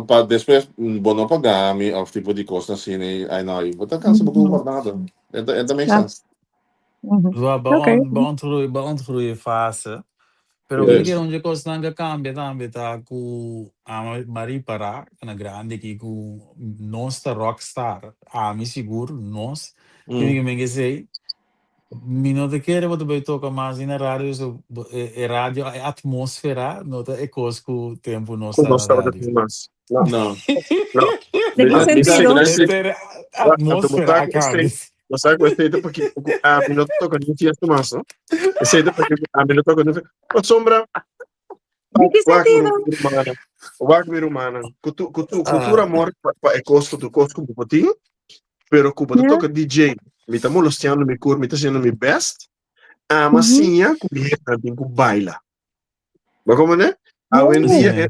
pa despues bo no paga mi òf tipo di kosnan asina ai no, bo ta kansa bo ku nada. E ta make sense. Ba ba ontgroei, ba ontgroei fase. Pero mi kere un dje kosnan ka kambia tambe ta ku ami m'a ripará na grandi aki ku nos ta rockstar. Ami sigur, nos. Tin ke men esei. Mi no ta kere bo ta bai toka mas ni na radio so e radio e atmósfera no ta e kos ku tempu nos Ku ta nos na tabata radio. tin mas. No. No. No. Den ki sentido? Henter atmósfera a kambia. Bo sa ku esei ta pakiko ku ami no ta toka ni fiesta mas, no? Esei ta pakiko ku ami no toka ni fiesta. Pasobra, Den ki wak mi sentido? rumannan, wak mi rumannan, ku tu, ku tu, ku tur amor pa, pa e kos, ku tur kos ku bo tin, pero ku bo ta toka DJ, mi ta molosteando mi kur, mi ta haciendo mi best, ama siña ku mi hendenan tin ku baila. Bo comprende? Awendia e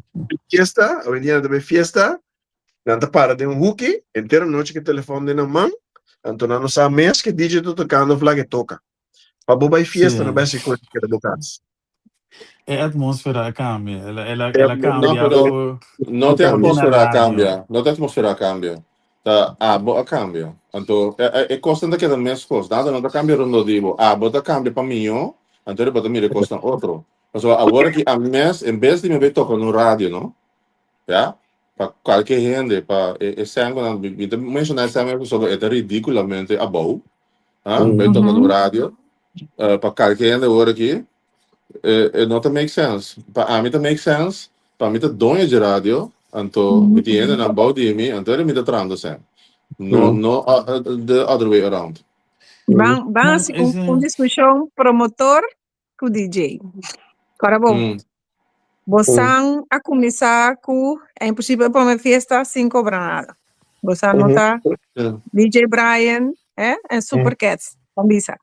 fiesta, awendia nan ta bay fiesta, nan ta para den un huki, entero nochi ku telefon den nan man, anto nan no sa mes ke DJ ta tocando of laga e toca. Pa bo bay fiesta no bay haci cos keda bo cas. E atmósfera a cambia, el a, el a, el a No, cambia pero for no te for di na atmósfera a radio. cambia, no te atmósfera a cambia. Ta abo a cambia. Anto e, e, e cosnan ta keda mescos, nada no ta cambia rondó di bo. Abo ta cambia pa mihó, anto bo ta mira e cosnan otro. Pasobra awor aki ami mes, en bes di mi bay toca no radio, no? Ya? Pa cualke hende, pa e, e sèngonan, mi, mi ta menciona e sèngonan pasobra e ta ridiculamente abou, ah, bay toca no radio, pa cualke hende awor aki, E, e no ta make sense. Pa ami ta make sense, pa mi ta doño dje radio, anto mi tin hendenan bou di mi, anto mi ta trahando sen. No, no the other way around. Ban, ban No, hasi un, ese un diskushon promotor ku DJ. Kora bon, bosan a kuminsá ku e imposibel pa prome fiesta sin kobra nada. Bosan no ta DJ Brian, eh, en Supercats, ban bisa.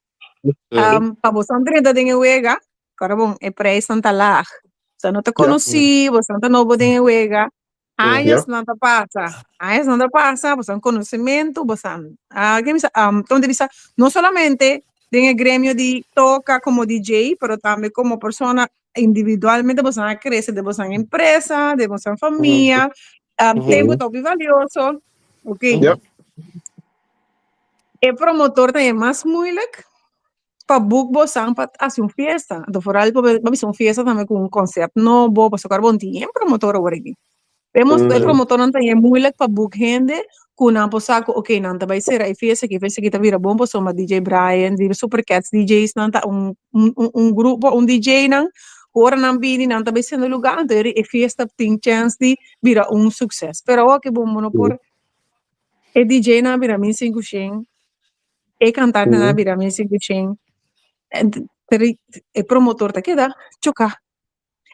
Pa bosan drenta den e wega, kora bon, e prijsnan ta laag. Bosan no ta konosí, bosan ta nobo den e wega. Años nan ta pasa, años nan ta pasa, boso conocimiento, boso ah, ke bisa, donde bisa, no solamente den e gremio di toca como DJ, pero tambe como persona individualmente boso a crece de boso empresa, de boso famia, tempo ta hopi valioso, ok. E promotor ta e mas moeilijk pa boek bosan pa hasi un fiesta. Anto vooral pa pa bisa un fiesta tambe ku un concept nobo, pasobra bo no tin e promotor awor aki. E mos e promotornan ta e moeilijk pa boek hende ku nan por sa ku ok nan ta bai sera e fiesta aki, e fiesta aki ta bira bon pasobra DJ Brian, di Super Cats DJ's nan ta un un un grupo, un DJ nan ku ora nan bini nan ta bai sende luga anto e fiesta tin chèns di bira un sukses. Pero awor aki bo no por e DJ nan a bira 1500. E kantantenan a bira 1500. Pero e promotor ta keda choká.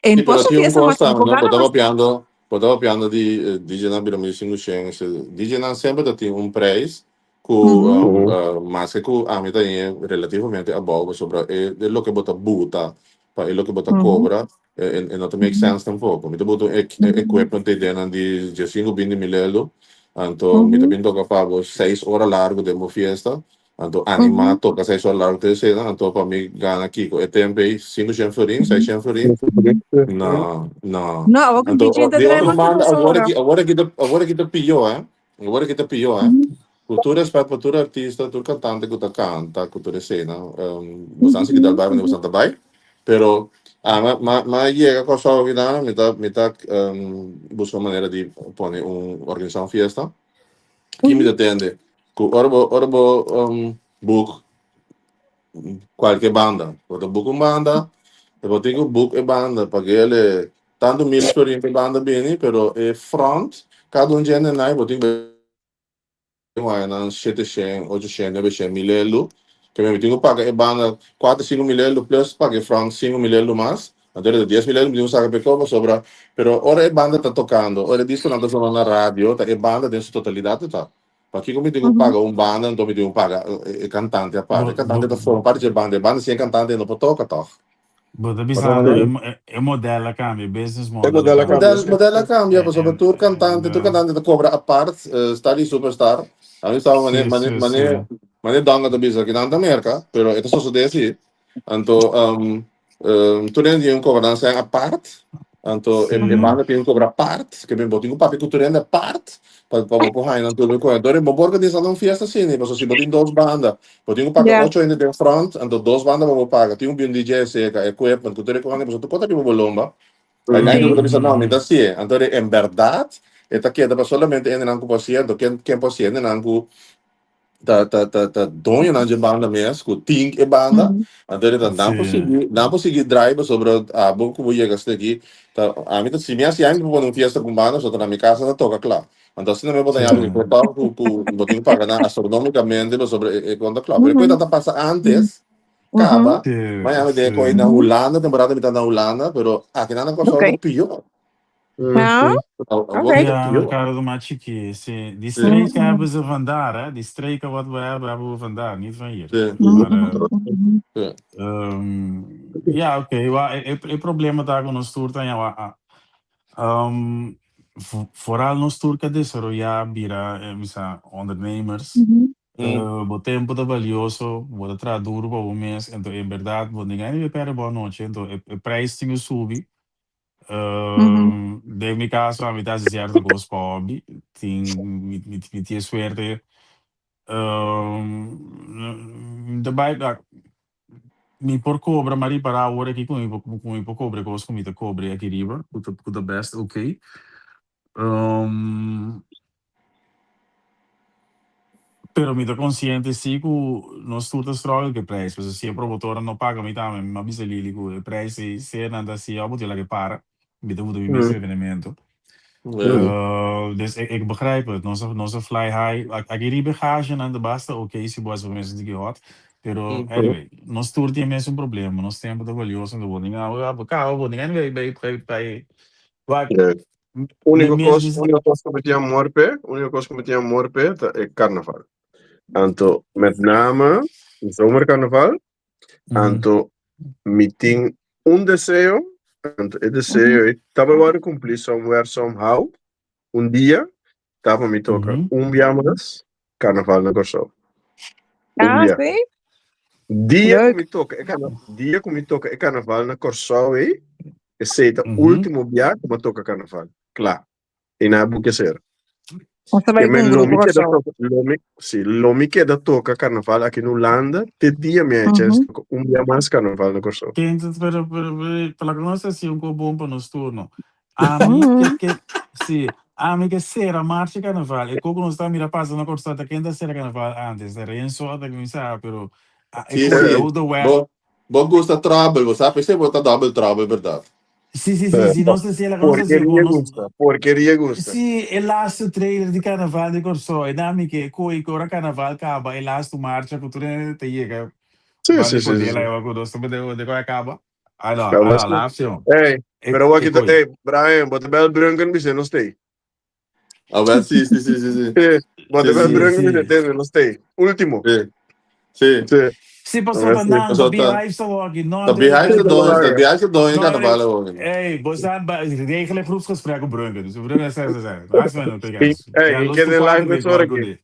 E Sí, no pero por tin un fiesta kos mas tambe, tampoco no? Bo gana ta mas. papiando, bo ta papiando di DJ nan bira 1500. DJ nan semper ta tin un prijs ku maske ku ami ta haya relativamente abou pasobra e e loke bo ta buta pa e loke bo ta kobra e no ta make sense tampoco. Mi ta buta un equipment ei den nan di diesinco binti mil euro, anto mi ta bin toca pa bo 6 ora largo den bo fiesta, anto anima toca 6 ora largo te esena, anto pa mi gana kiko e tempo ei 500 florin, 600 florin? No, no. No, awor ku Anto DJ ta di trae otro mas ku banda dos awor ora. aki awor aki ta awor aki ta pió eh, awor aki ta pió eh. Ku tur respet pa tur artista, tur kantante ku ta kanta, ku tur esena, bosan si ki dal bai wanneer bosan ta bai, pero ami ma ma yega Kòrsou akinan mi ta mi ta buska un manera di pone un organisá un fiesta. Ki mi ta tende? Ku ora bo ora bo book kualke banda, bo ta book un banda, bo tin ku book e banda pagu'el tantu mil florin pa e banda bini, pero e front kada un djende nai bo tin ku nan 700, 800, 900, 1000 elu, ke mi tin ku paga e banda kuater sinku mil elu plus paga e front 5000 elu mas, anto ta 10,000 elu mi tin ku saka pa e kopa sobra, pero ora e banda ta tokando, ora e diskonan ta sona na radio, ta e banda den su totalidat ta. Pakiko mi tin ku paga un banda, anto mi tin ku paga e kantante aparte? E kantante ta forma parti dje banda, e banda sin e kantante no por toka tòg. Bo ta bisando e model a cambia, e business E model a model a cambia. cambia, Model, sí. model a cambia, pasobra tur cantante, tur cantante ta cobra apart, star di superstar. A mi sa mane, mane, mane, mane Donga ta bisa ki nan ta Merca, pero e ta sosode si. Anto, tur hende tin un cobra nan sèn apart, anto e e banda tin un cobra apart, ke bo tin ku papia ku tur hende apart, pa pa bo por haña nan tur ku Anto bo por organisa un fiesta asina, pasobra si bo tin dos banda, Bo tin ku paga ocho hende den front, anto dos banda bo por paga. Tin un bin DJ serka, equipment, ku tur e kosnan, pasobra tur kos ta riba bo lomba. Uiteindelijk bo ta bisa, no, mi ta hasié. Anto en bèrdat e ta keda pa solamente hendenan ku por hasié, anto ken ken por hasié? Hendenan ku ta ta ta ta doñonan dje banda mes, ku tin e banda. Anto ta nan por sigui nan por sigui drai pasobra abo ku bo yega asina aki, ta ami ta si mi hasi ami por pone un fiesta ku un banda, pasobra ta na mi kasa ta toka kla. Anto asina mi bo ta yabi ku kòrtòg ku ku bo tin ku paga nan astronomikamente pasobra e konta klòp. Pero e koe ta pasa antes kaba, mi a yami den e koe na Hulanda, temporada mi ta na Hulanda, pero aki nan na Kòrsou ta pió. Awor Ja, ta pió. mercado ta mas chikí, sí. Die streken hebben ze vandaar, hè. Die streken wat we hebben, hebben we vandaar, niet van hier. Maar, ja, oké. Okay. E problema ta ku nos tur ta ja, vooral nos tur ku a desaroyá bira bisa ondernemers. Bo tempu ta valioso, bo ta traha duru pa bo mes, anto en bèrdat bo no gana di pèrdè bo anochi, anto e prijs tin ku subi. Den mi kaso ami ta hasi sierto kos pa hobby, tin mi mi tin e suerte mi ta bai mi por kobra, mi a ripará awor aki ku mi ku mi por kobra e kos ku mi ta kobra aki riba, ku ta ku ta best oké. Pero mi ta konsiente si ku nos tur ta struggle ku e prijs, pasobra si e promotornan no paga mi tambe, mi a bisa Lili ku e prijs ei sea nan ta hasié òf bo tin laga e para, mi ta buta mi mes evenemento. Dus ik begrijp het, nos a nos a fly high, aki riba e gagenan ta basta oké si bo hasi bo mes un tiki hot, pero anyway, nos tur tin e mesun problema, nos tempo ta valioso, bo tin a kaba bo tin anyway bay bay wak. Úniko kos, úniko kos ku mi tin amor p'e, úniko kos ku mi tin amor p'e ta e karnaval. Anto, met name zomerkarnaval, anto mi tin un deseo, anto e deseo ei ta bai wòrdu kumplí somewhere, somehow. Un dia ta pa mi toka un bia mas karnaval na Kòrsou. Un Ah, bia. sí? Dia ku Leuk. mi toka e karna, dia ku mi toka e karnaval na Kòrsou ei, esei ta último bia ku mi a toka karnaval. Kla. I nan a buki ser. Nos ta Ke bai ku men un lo grupo mi keda Kòrsou. toka, lo mi, sí, lo mi keda toka karnaval aki na Hulanda te dia mi haña chèns Mhm. toka un bia mas karnaval na Kòrsou. Ken ta pero pero pero pa loke nos ta hasi un kos bon pa nos turno. Ami ke Mhm. ke sí, ami ke sera marcha karnaval. E kos ku nos ta mira pasa na Kòrsou ta ken ta sera karnaval antes, ta Renzo ta kuminsá pero a e Sí, kos sí. Lodewijk. Bo, bo gusta trouble, bo sa, p'esei bo ta double trouble, berdad. Sí, sí, sí, sí, nos ta hasi, laga nos hasi Porkeria ku nos gusta, porkeria gusta. Sí, e laatste trailer di karnaval di Kòrsou, e nan mi ke koe ku ora karnaval kaba e laatste marcha ku tur hende ta yega Sí, banda sí, di sí, sí, Kondela sí. e ku nos ta mete de ku a kaba. Ah no, ah Kaba no, sí. laatste jong. Ey, E pero e wak koe. ey, Brian, bo ta bel Brunken bis'é nos tei. Ah, wel, sí, sí, sí, sí, sí. Sí, bo ta Sí, bel sí, Sí, Brunken bis'é sí. tende nos tei. Último. sí. Sí. Sí. Sí, A pasobra ver ta si. nan, ta Pasobra ta, Beehive sa wòrdu, no ta anto Beehive Sí, ta ta doño, ta laga. Beehive ta doño No, karnaval awor. ey, bo sa ba regel e groepsgesprek op Brunken. Dus Brunken sa sa sa. Haast men op I, ik. ey, Ja, in los ken tu den live cuatro met que ora con aki. de.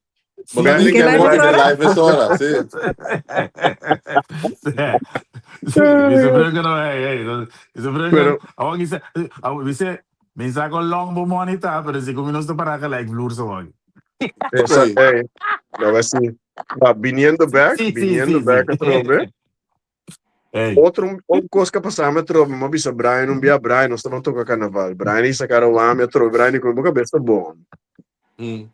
Bo ta In tin ke ke live moki is den ora? live mes ora, sí. Sí, dice Brunken no, hey, hey, dice Brunken, Pero, awor dice, awor dice, mi sa con long bo money ta, pero si como no está para gelijk vloer zo wou. esa, Oei. ey, no va sí. Maar viniendo back, Sí, sí, viniendo sí, back sí. atrobe, Hey. otro un kos que pasaba atrobe, m'a bisa Brian un bia Brian, nos tabata toka karnaval. Brian a saca wami atrobe, Brian ku bo kabes ta bon.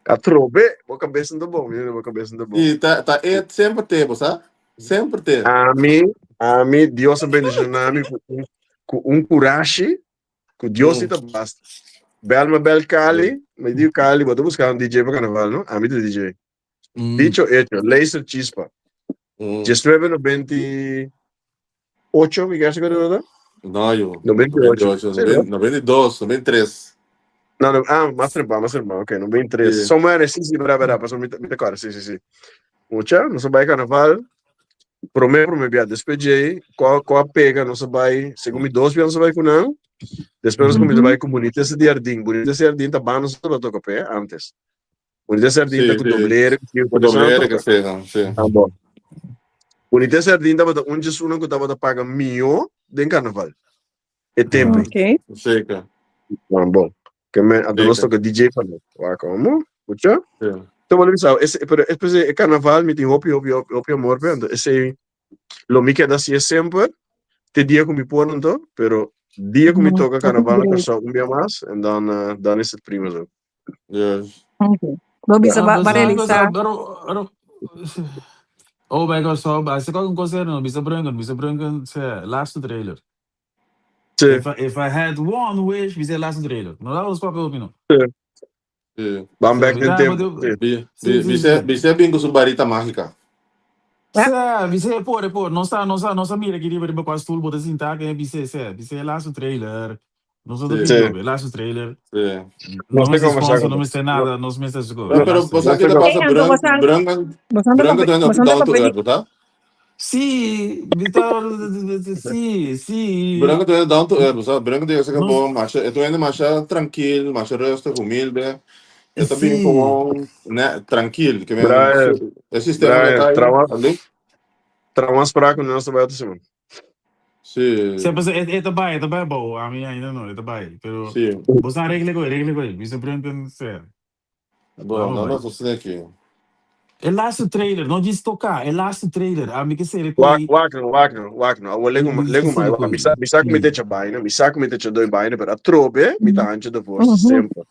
Atrobe, bo kabes ta bon, mira, bo kabes ta bon. Sí, ta, ta e semper te, bo sa? Semper te. Ami, ami, Dios a bendiciona mi ku un, ku un kurashi, ku Dios si ta basta. Bel ma bel Cali, mi di Cali, bo ta buska un DJ pa karnaval, no? Ami ta DJ. Dicho hecho, Laser Chispa. 1998, mi kere seguro no? No, yo. 98. 98, Sí, no? 92, 93. No, no, ah, mas trempa, mas trempa, ok, 93. Sí. Somewhere, sí, sí, verdad, verdad, paso mi, mi te acuerdo, sí, sí, sí. Mucha, nos a bai carnaval, prome, prome bia, despues djei, ko, ko a pega, nos a bai, segun mi dos bia nos a bai ku nan, despues nos a kuminsa bai ku Bonita ese Jardín, Bonita ese Jardín ta banda nos tabata toka p'e antes. Bonita Sardin Sí, ta ku sí. doblere, ku Ku ku doblere que sí, no, sí. Ah, bon. Bonita Sardin tabata un djesunan ku tabata paga mihó den karnaval. E tempo. Ok. Zeker. Ah, bon. Ke men, anto nos Zeker. toka DJ pa nan. Wak, komo? Mucha? Sí. Te wou bisa, ese, pero espese e karnaval mi tin hopi, hopi, hopi, hopi amor p'e, anto esei lo mi keda hasié semper, te dia ku mi por anto, pero dia ku mi toka karnaval na Kòrsou un bia mas, en dan, eh, dan is het prima zo. Yes. Okay. Bo bisa Ah, ba, ba basta, realisá. basta, pero, pero, oh my God, so, basta con un cosa, no, bisa Brunken, bisa Brunken, se, laatste trailer. Sí, If I had one wish, bisa laatste trailer. No, dat was papel opinion. sí. Sí. Ban Se, back den bisa, tempo. Sí. Bi, sí, bi, sí, bise, sí. bise bin ku su barita mágica. Ja. Se, bisa por, por, no sa, no sa, no sa mira aquí riba riba qua stoel, bota sinta, que bisa, se, bisa laatste trailer. No sa Sí. de Sí. pidió, laatste trailer. Sí. No Nos me te conversar sponsor, con no me nada, no me No, No, pero laatste bo sa trailer. ki ta no te pasa Hey, anto Brun, bosan, Brunken, bosan ta Brunken papia, ta down bosan ta to papia di, earth, bo sa? Sí, bita, sí, sí. Brunken ta down to earth, bo sa? Brunken ta yega No, bo masha, e ta masha trankil, masha rustig, humilde. E ta bin sí. gewoon ne, trankil, ke men Brian, e sistema Brian, ku ta trauma, ali. trauma spraak met nos buiten Simon. Sí. Sí, pues e ta bai, e ta bai bou, ami ainda no, e ta bai, pero Sí. bo sa regla koe, regla koe, Mr. Brunken, sí. Bon, Laat me no bai. nos asina aki. E laatste trailer, no djis toka, e laatste trailer, ami ke sere Wak, koe, wak no, wak no, wak no. Awor legu, mi ke legu mai, sere wak. koe, Mi sa, mi sa ku mi sí. te cha baina, mi sa ku mi te cha doi baina, pero atrobe mi ta hancha de vorst semper.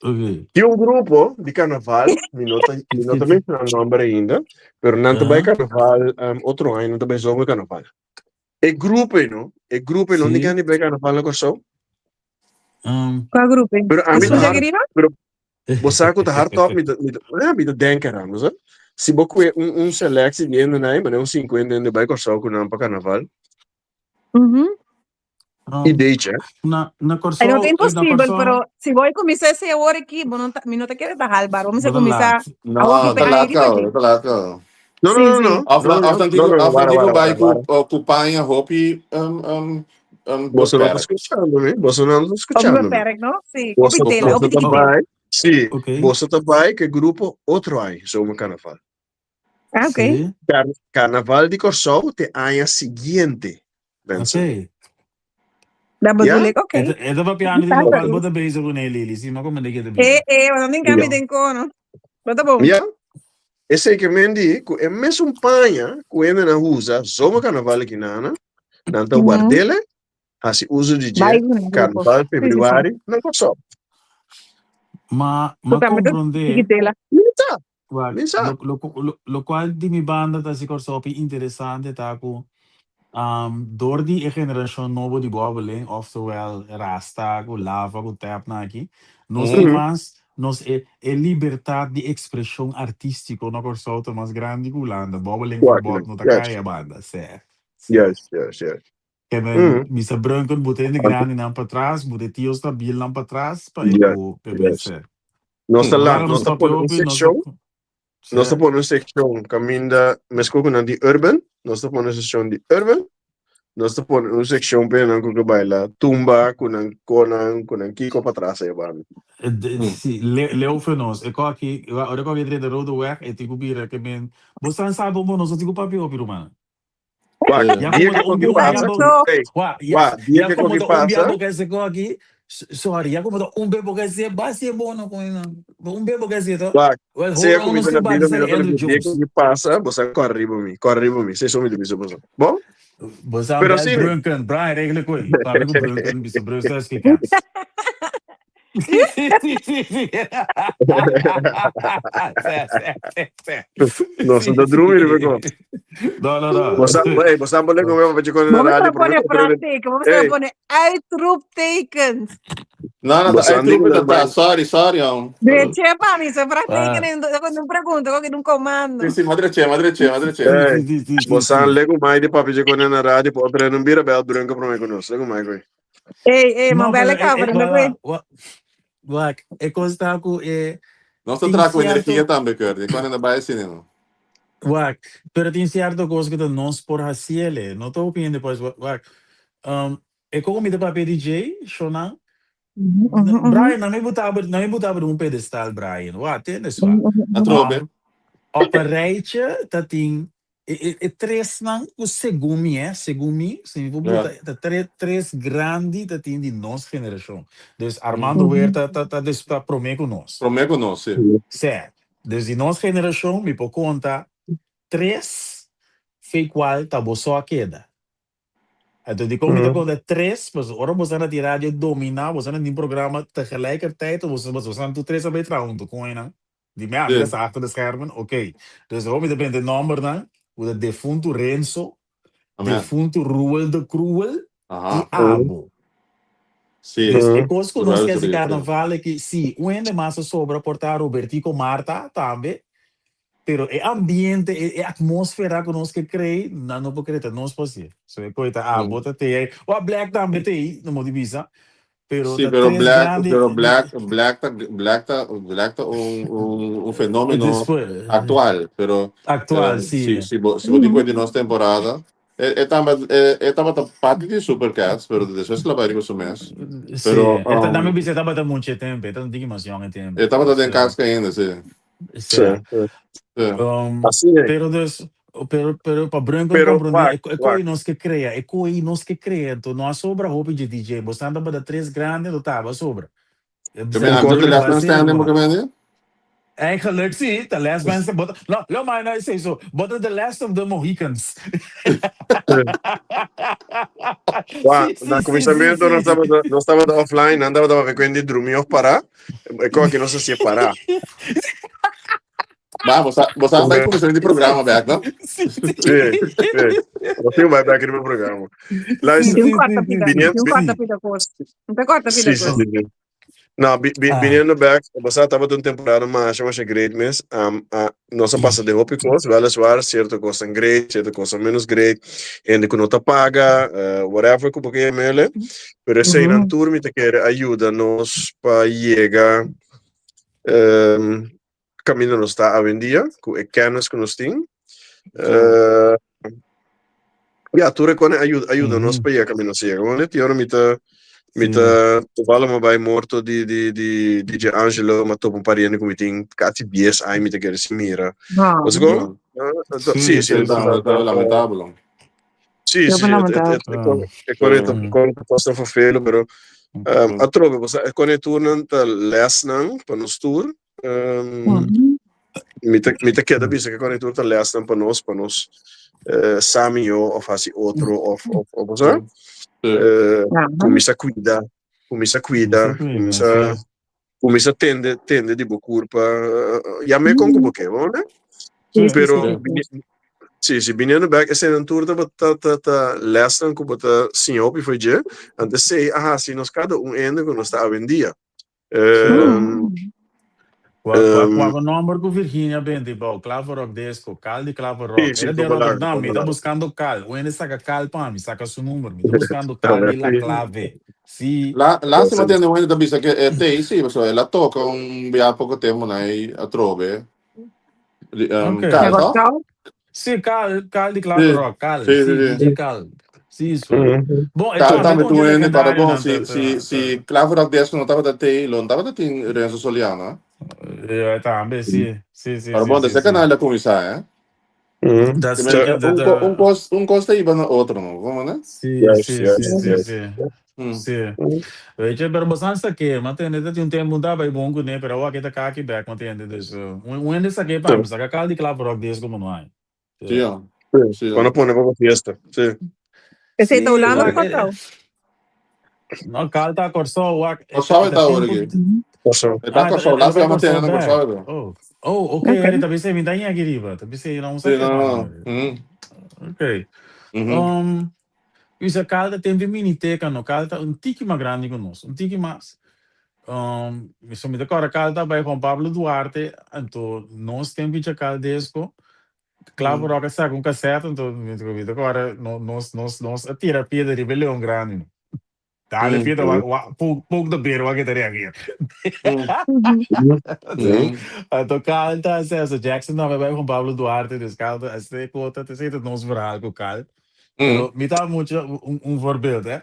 Ok. Tin un grupo di karnaval, mi no ta, mi no ta menshoná nòmber ainda, pero nan ta bai karnaval, otro aña nan ta bai zomer karnaval. E grupo ei no, e grupo ei no Sí. tin di bai karnaval na Kòrsou. Kua grupo? Pero ami Esun ta de har, arriba? pero bo sa ku ta hardop, mi ta, mi ta, ah, mi ta denken eraan, bo sa? Si bo kue un, un selectie di hende nai, manera un 50 hende bai Kòrsou ku nan pa karnaval. Ideetje. Na, na Ay, no Kòrsou, ta na imposibel, Kòrsou. pero si bo kuminsá esei awor aki, bo no ta, mi no ta kere ta halbaar. Bo mester Bo ta kuminsá laat. No, awor ki ta pe laat aña riba kau, dje. ta laat kau. No, no, Sí, no, sí. no. Of, No, no, of dan no, digo, no, no, of dan wara, digo wara, bai wara, ku, wara. uh, ku paña hopi um, um, um, Boso no ta beperkt. skuchando mi, boso no ta Hopi skuchando mi. beperkt, no? Sí, Boso, hopi tela, boso hopi ta tiki tela. bai. Sí, Ok. boso ta bai ku e grupo otro aña, zomer karnaval. Ah, ok. Sí. Karnaval di Kòrsou te aña siguiente, Benson. Ok. Dat bedoel Ja? ik, oké. E ta papiando di Basta lokual dus. bo ta bezig kuné, Lili. Sí, mi a komprendé ke ta Eh, bisa. eh, want dan tin kami Ja. den kono. Bo ta bon. Ja? Esei ke men di ku e mesun paña ku hendenan usa zomer karnaval aki nana, nan ta ward'el hasi uso di dje Bai ku nan grupo. karnaval Sí, sí, sí. februari na Kòrsou. Ma, Ku ma tambe ta komprondé. tiki tela. Mi sa, Wak, mi sa. Lokual di mi banda ta hasi Kòrsou hopi interesante ta ku dor di e generashon nobo di bòbeling, oftewel rasta ku lava ku tèpnan aki, nos tin mas, nos e e libertat di ekspreshon artístiko na Kòrsou ta mas grandi ku Hulanda. Bòbeling verbod no ta kai a banda, sè, sè. Juist, juist, juist. Ke men Mister Brunken bo ta hende grandinan patras, bo ta e tio stabielnan patras pa e ku PBC. Nos ta Bo la, laga nos nos ta papia pone un hopi, nos ta sekshon, nos ta Sí. pone un sekshon kaminda meskos ku nan di urban, nos ta pone un sekshon di urban, nos ta pone un sekshon pa nan ku ke baila tumba ku nan konan, ku nan kiko patras ei banda. Sí, leu fe nos. E kò aki, ora e kò aki drenta Rode Weg, e tin ku bira ke men, bo san sa bo nos no tin ku papia hopi ruman. Wak, Ya dia como ke ta un koki un pasa, biabo, hey, wa, ya, wak, dia ya ke como koki ta un pasa, biabo ke se koki, sorry, ya como ta un bebo ke se, ba se bono con ina, un bebo ke se to, wak, well, sea hold ku on, mi nos ta na tin bida, bati mi no sali ta na Andrew bida, dia Jones. koki pasa, bo sa kòrda riba mi, kòrda riba mi, esei so mi ta bisa boso. Bon? Bo sa Pero bel asina. Brunken, Brian, regla koe, papia ku Brunken, bisa Brunken is gekens. Sí, sí, sí, sí, sí. Sí, sí, sí, sí. Nos Sí, ta drumi riba sí. ko. No, no, no. Bo sa, hey, bo sa bole come pa chiko na Vamos radio, a pone pero vraagteken, vamos a Hey. pone uitroeptekens. No, no, Bo ta sa uitroepen ni dat bij. ta. Sorry, sorry, jong. Dreche pa mi, zo vraagteken Ah. en con un pregunta, con un comando. Sí, sí, madre che, madre che, madre che. Hey. Sí, sí, sí, sí, Bo sa sí. lego mai de papi chiko na radio, pa otra no bira bel brunken pro me konos. Lego mai koi. Ei, ei, No, ma pero belle eh, cabra, no wa, kwe. wa, wa, e kos ta ku Nos ta tin traha ku cierto energia tambe, Kurt. E kòne na bai asina, no? Wak, pero tin cierto kos ku ta nos por hasiele. No ta hopi hende por hasi. Wak, e koko mi ta papia di djei, shownan, Brian, na mi bo ta na mi bo ta un pedestal, Brian. Wak, tende swa. Atrobe. Op een rijtje ta tin e tresnan ku segun mi, eh, segun mi, si mi por buta, ta tres grandi ta tin di nos generashon. Dus Armando Huerta ta ta ta promé ku nos. Promé ku nos, si. Sè. Dus di nos generashon mi por konta tres fe kual ta bo so a keda. Anto dikon mi ta konta tres? Pasobra ora boso a na tin radio dominá, boso a na tin programa tegelijkertijd, boso boso tur tres a bai traha huntu ku einan. Di mi a, mi ta sa achter de schermen, oké. Dus awor mi ta bende nombernan, ku ta defuntu Renzo, Amen. defuntu Ruel de Cruel i abo. Sí. Dus e kos ku nos Ruel ke hasi Cruel, sí. karnaval aki, sí, un hende mas a sobra por ta Robertico Marta tambe, pero e ambiente, e atmósfera ku nos ke krei, nan no por krei, ta nos por hasié. So e koe ta abo ta te, wak Black tambe te ei, no mo di bisa, Pero Sí, ta pero tres Black, grandi pero Black, Black ta, Black ta, Black ta un fenómeno Despues actual, pero actual, si, sí. si bo, si bo tin cuenta di nos temporada, e, e tamba, e, e tabata parte di Supercats, pero despues el a bai riba su mes. Sí, Pero, e ta, dame bisa e tabata mucha e tempo, e ta un tiki mas yong e tempo. E tabata Dus, den casca ainda, sí. Sí. Sí. Así es. Pero dus, pero, pero pa Brunken Pero, comprende, wak, e, e wak. koe nos ke crea, e koe nos ke crea, enton no a sobra hopi dje DJ, bo santa bada tres grande, lo taba sobra. E Te bisa men, Brunken the last ba man sele standing, bo porque men, Eigenlijk sí, the last man standing, but, no, lo maar nou say so, but the last of the Mohicans. Wak, Sí, sí, na sí, sí, kuminsamentu nos sí. tabata, nos tabata offline, nan tabata papia ku di drumi of pará. E kos aki nos hasié pará. Ba, bo sa, bo sa bai kuminsá di programa bèk, no? Sí, sí. Sí, sí. Nos tin bai bèk riba programa. Sí, Luister, Tin un sí, kòrta sí, sí, pida, biniendo, tin un kòrta sí. pida kos. Un ta kòrta pida sí, sí, kos. sí, sí. No, bi, bi, Ah. biniendo bèk, bo sa tabata un temporada masha, masha great mes. Nos a pasa den hopi kos, weliswaar sierto kosnan great, sierto kosnan menos great. Hende ku no ta paga, whatever ku bo ke yam'ele. Pero eseinan tur mi ta kere a yuda nos pa yega kaminda nos ta awendia, ku e kennis ku nos tin. Ya, tur e kosnan a yuda, a yuda nos pa yega kaminda nos a yega. Wanneer ti ora mi ta. Mi ta toevallig mi bai morto di di di DJ Angelo, ma topa un pariente ku mi tin kasi 10 aña mi ta kere sin mira. Bo sa kon? Sí, Sí, sí, ta ta lamentabel. Sí, Yo sí, me het, het, lamentable. het, het, kon, het kon, het kon kosta vervelen, pero atrobe, bo sa, e kon e tournan ta lesnan pa nos tur. Mi ta keda bisa ku kon e tour ta lesnan pa nos sa mihó of hasi otro of bo sa? Kuminsá kuida, kuminsá kuida, kuminsá tende di bo kurpa, ya me kon ku bo ke, no? Pero sí, biniendo back, esei tur ta ta ta ta lesnan ku bo ta siña hopi fo'i dje, anto esei a hasi nos kada un hende ku nos ta awendia. Kua nòmber ku Virginia bende bou, Clave Rock Disco, Cal di Clave Rock. Sí, Era de popular, Rotterdam, mi ta popular. buskando Cal. Un hende saka Cal pa mi, saka su number. Mi ta buskando Cal di La Clave. Sí. Lástima tende un ta bisa ku e tei, sí, so el a toka un bia poko tempu na ei atrobe. Cal, no? Sí, Cal, Cal di Clave Rock, Cal, sí, DJ Cal. Sí, so. Bon, e Cal tambe tambe kon tu di hende para legendario bon, nan si si si Clave Rock Disco no tabata tei, lo no tabata tin Renzo Soliano. Tambe, sí. Para bon, desde canal a kuminsá, eh? Dat Un un kos un kos ta iba na otro, no? Komo, ne? Sí, sí, sí, sí, sí. Sí. Weet je, pero bastante sa ke, ma tende, dat un tempu ta bai bon kuné, pero awor ta kaki back, ma tende, dus un hende sa ke pa mi, saka Cal di Clave Rock Disco mo no hay. Sí, ja. Sí, Cuando pone pa fiesta, sí. Esei ta Sí, Hulanda wak, of Kòrsou? No, Cal ta Kòrsou, wak. Kòrsou ta awor aki. Kòrsou. E ta Ah, Kòrsou, el last bai bia Kòrsou mantene na back. Kòrsou. Oh, okay, okay. Ta bisa mi ta aqui riba. Ta bisa não Sí, sa no, ke no. Okay. Isa Cal ta tempo miniteca no, Cal ta un tiki mas grandi ku nos, un tiki mas. So mi ta kòrda Cal ta bai Juan Pablo Duarte, anto nos tempo Cal Disco, Clave Rock a saka un cassette, anto mi ta kòrda no, nos a tira piedra riba Leon Grandi. Dale piedra wa, wa, poke de beer wa ke ta reageer. Anto Cal ta Cesar Jackson tambe bai Juan Pablo Duarte, dus Cal ta este kota, te sei dat nos verhaal ku Cal. Pero mi ta mucho un voorbeeld, hè.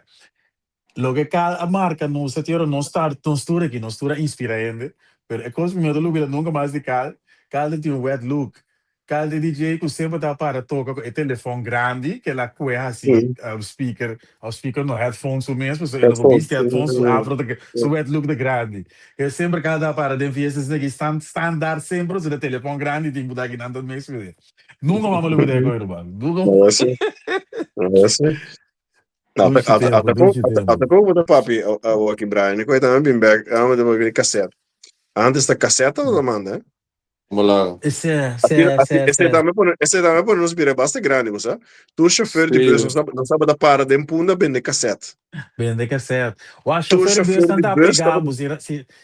Loke Cal a marka nos, dat yoro nos start, nos tur aki, nos tur a inspira hende. Pero e kos mi no ta lubida nunka mas di Cal, Cal tin un wet look. Cal di DJ ku semper ta para toka ku e telefon grandi, ku el a kue hasi speaker, of speaker no, headphones su mes, pasobra e no por bisti headphones, su afro ta, su wet look ta grandi. E semper Cal ta para den fiestas aki, standaard semper su telefon grandi tin ku ta aki nan ta mes with. Nunka mas mi lubida e kos, ruman. Nunka. No, sí. No, sí. No, Dushi tempu, dushi tempu. Ata ko bo papi awo aki Brian, ko tambe bin back, amo de bin cassette. Antes ta cassette no manda, eh? Voilà. Sí, sí. Ese tambe pone, ese tambe pone nos bira basta grandi, bo sa? Tur chauffeur di bus no sabe da para den Punda bende cassette. Bende cassette. Wa Tur chauffeur di bus chauffeur di ta bus pegabo,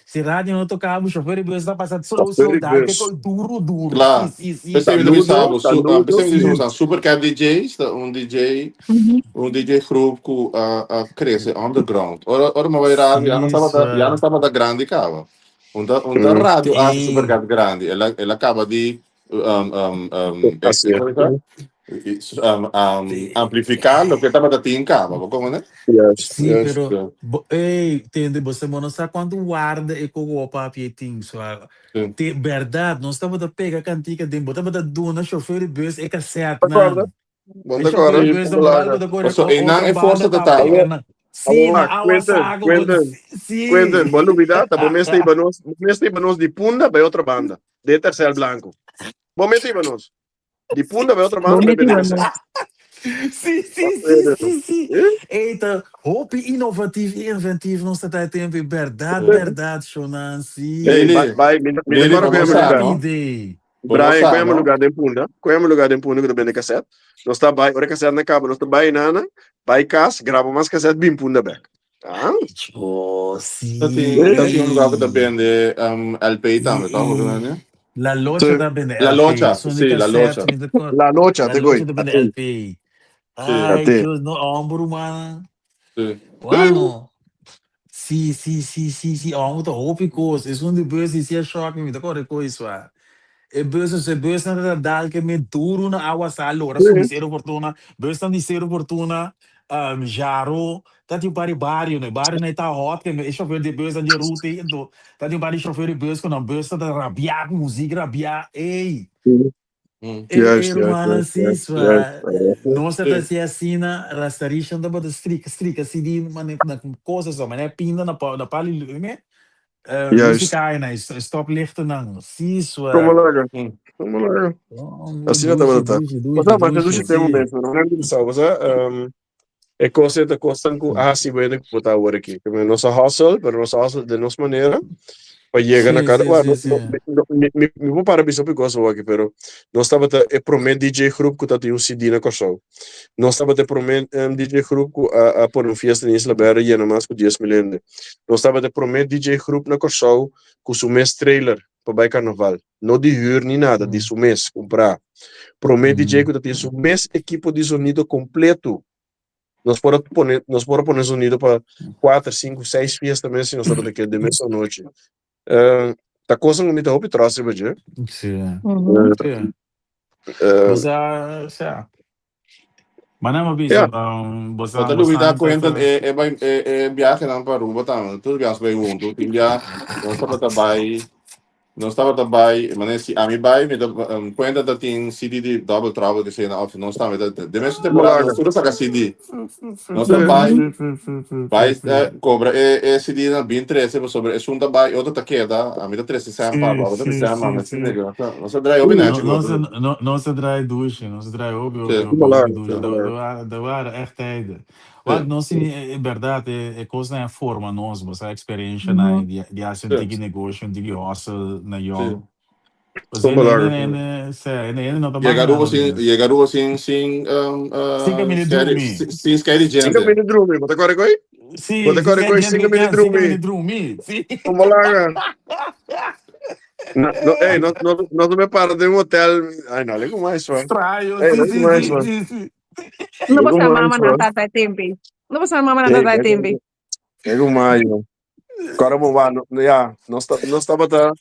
si radio no tocabo, chauffeur di bus ta pasa slow Chauffeur slow di dal ke bus. koi duro duro. Kla. Sí. Pensei mi Saludo, bisa su, saludo. pensei mi bisa Supercat DJs, ta un DJ groep ku a krese underground. Ora mi bai radio, ya no tabata, ya no tabata grandi kaba. Un ta radio a Supercat grandi. El a kaba di Así. amplifiká loke tabata tin kaba, bo komo, ne? Yes, Sí, yes. pero bo, ey, tende, bo no sa kuantu waarde e koko papi e tin. So, te berdat, nos tabata pega kantika den, bo tabata duna chauffeur di bus e cassette Acorda? nan. Bom E de chauffeur acorda? di bus dan vooral ku ta kore So, einan otro e forsa banda ta pa ta. pega nan. Sí, na Awa, awa Quentin, saco. Quentin, Quentin, bo lubida, ta bo mes iba nos, bo mes iba nos di Punda bai otro banda, de Tercel Blanco. Bo mes iba nos. Di Punda bai otro banda, Bo bai bende mes iba cassette. Sí. Eh? Ey, ta hopi innovatief i inventief nos ta tempo. Berdat, berdat, Shonan, sí. Hey, Lili, bai, bai, mi Lili, recuerdo bo ku no mi sa, lugar. no? Idee. Bo no Brian, sa, koe no? lugar den Punda, koe lugar den Punda ku ta bende cassette. Nos ta bai, ora cassette na kaba, nos ta bai nana, bai kas, graba mas cassette, bin Punda back. Ah? Oh, sí. Ta tin un lugar ku ta bende LP tambe, toch? Sí. La Locha ta bende La LP. Locha, Son sí, La cassette, Locha. mi ta kor- La Locha, La te Locha goi. ta bende LP. Ay, Ate. Dios, no, hombre, humana. Sí. Bueno. Sí. Oh, ta hopi kos. Es un di bus di sia shock mi ta kore kos wa. E bus, e bus na ta dal ke me duro na awa salo, ora subi Seru Fortuna. Bus tan di Seru Fortuna. Jaro, ta tin un par di bario, no, e barionan ta hot, ke e chauffeur di bus nan di e ruta ei, anto ta tin un par di chauffeur di bus ku nan bus ta rabiá ku muzik rabiá, ey! E Juist, juist, rumannan juist, si, juist, swa, juist, juist. nos ta hasi asina, Rastarishan tabata strika, strika CD mane na kos aso, mane pinda na na pal di me, lus di kaya nan, e stoplichtennan, si swa. Como laga, como laga. Asina Dushi, tabata ta. dushi, Pasá, dushi, masha dushi, dushi tempu si. mes, pero no bisa, pasá, e kos ei ta kosnan ku a hasi bo hende ku bo ta awor aki. Ke men nos a hustle, pero nos a hustle den nos manera pa yega na kada, Sí, bueno, sí, sí. no, mi, mi, mi por para bisa hopi kos awor aki, pero nos tabata e promé DJ groep ku tatin un CD na Kòrsou. Nos tabata e promé DJ groep ku a pone un fiesta na Isla Bèrdè yena mas ku 10,000 hende. Nos tabata e promé DJ groep na Kòrsou ku su mes trailer pa bai karnaval. No di hür ni nada, di su mes, kumprá. Promé DJ ku ta tin su mes ekipo di zonido kompletu. Nos por a pone, nos por a pone zonido pa kuater, sinku, seis fiesta mes si nos tabata ke den mes anochi. Ta kosnan ku mi ta hopi tros riba dje. Sí. Sí. Bo sa, sea. Ma nan a bisa, bo sa, Bo ta bo lubida sa, cuenta e, e, bai- e, e viajenan pa Aruba tambe. Tur biaha nos bai huntu. Tin bia nos tabata bai, nos tabata bai, manera si ami bai, mi ta cuenta ta tin CD di Double Trouble ke sena of nos tambe ta, den mesun temporada nos tur a saka CD. Nos ta bai, bai cobra e, e CD nan bin trece pasobra esun ta bai, otro ta keda, ami ta trece Sam pa bo, abo ta trece Sam pa mi. Nos a draai hopi No, nechi nos, ku. no, nos a draai dushi, nos a draai hopi, hopi, Sí. hopi, hopi dushi. Sí. Dat waren echt tijden. Wak, nos tin, e berdad, e kosnan a forma nos, bo sa experiencianan di, di hasi un tiki negoshi, un tiki hustle na yong. Pues Son ene, ene, belangrijk. ene, sí, ene, ene no ta Yega magna Aruba nos sin, mes. yega Aruba sin, sin, Sin camina skei, drumi. sin skei di Sin gente. camina drumi, bo ta kore koi? Bo Sí, ta sin kore skei koi di gente, sin camina ja, sin camina drumi? drumi. Sí. Como laga? No, no, ey, no, no, no te me para den un hotel. Ay, no, le como eso. Strayo, Ey, sí, no sí, como sí, eso. sí, sí. No Le pasa como mama eso. nan tata e tempi. No pasa mama nan Ey, tata e tempi. le como ayo. Kora bo wa, no, ja, nos ta, nos tabata,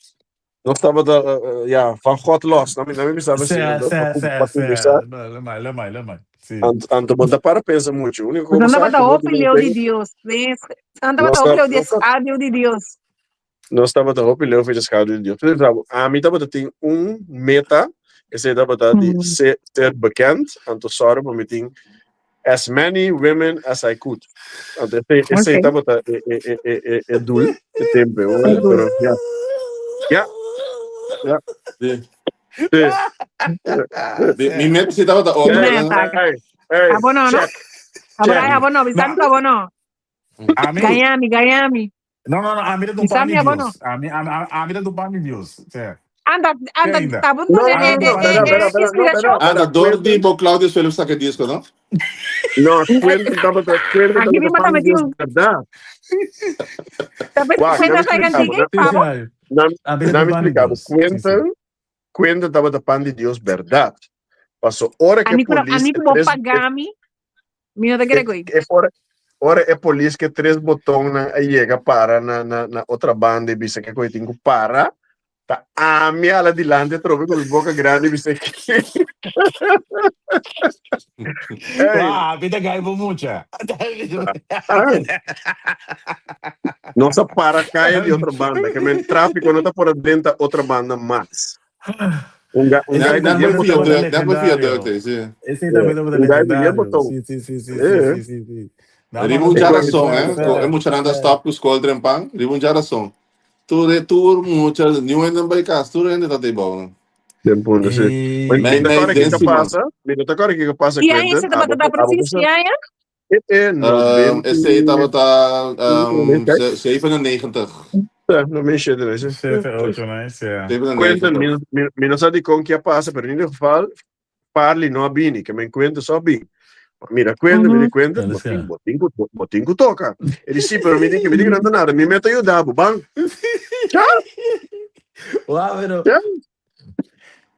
nos tabata, ja, van God los. Na mi, na mi bisa asina, Sea, anto, pa, sea, pa sea, kuminsá, sea. No, lamai, lamai, lamai. Sí. Anto, anto bo ta para pensa mucho. Único Nos ku sa tabata ku hopi leu di Dios. Nan tabata nos hopi ta, leu di nos ta, schaduw di Dios. nos tabata hopi leu for di schaduw di Dios. Por ejemplo, ami tabata tin un meta, esei tabata di ser, ser bekend, anto sòru pa mi tin as many women as I could. Anto esei, esei tabata e, e, e, e, e, e doel, e tempo, E doel. pero ja. Ja. Ja. Sí. Sí. Mi, mi meta sí tabata otro. Hey, Meta. hey, hey, Abo no, no? check. Abo, Check. ay, abo no, bisa mi abo no. Ami, Gayami, gayami. No, no, no, ami ta un pan Bisa di mi abo no. Dios. Ami, ami, ami ta un pan di Dios. Sí. Anda, anda, Ainda. tabun No, duna no, e, no, e, no, e, pera, e pera, pera, no, inspirashon. pera, Anda, pera, door di Quentin, bo Claudio Suelo saka disco, no? no, Quentin tabata, Quentin Aki tabata mi pan mata di meti Dios un. berdad. Tapes Wak, Quentin na mi sa explica bo, kantique, na, Sí, pabo. sí. na, Ami ta na un mi pan di explica bo, Dios. Sí, sí. Quentin, Quentin tabata pan di Dios berdad. Paso ora que Ami ku polis ami e ku bo tres, e, pagami, mi no ta e, kere koy. e ora, ora e polis ke tres botonnan a yega para na, na, na otra banda e bisa ke koe tin ku para, ta ami ala dilanti atrobe ku mi boka grandi bisa ke Ey, Wah, ami ta gai bo mucha. ah, nos a para kaya di otra banda, ke men trafiko no ta por a drenta otra banda mas. Un ga, un Net, gai ku net yen bij botón. viaduct, net bij viaduct, Legendario. eh, sí. Ese tambe tabata Un gai ku yen legendario. botón. Sí, sí, sí, sí, sí, sí, sí, sí. No, Riba man, un no E tabata koe, djarason, eh, sa, ku e muchanan ta sa. stop ku skol trempan, riba un djarason. Tur e tur mucha, niun hende no bai kas, tur hende ta te bou nan. Den punto, sí. Eh, Mi Mei no ta mei kòrda den kiko siman. pasa, mi no ta kòrda kiko pasa, Ki aña Quentin. ese tabata Abo, ta abo precies? sa Ki aña? E e Esei noventa tabata i kijk. 97. Ja, no me shit, no sé. Siete, ocho, nice, ja. Quentin, 97. mi, mi, mi no sa di con ki a pasa, pero in ieder geval, Parley no a bini, ke men Quentin so a bin. Mira Quentin, mira Quentin, Ja, bo tin, ja. bo tin ku, bo tin ku toka. E di, sí, pero mi di, mi di ku no ta nada, mi me ta yuda bo, ban. Ja, Wow, pero ja.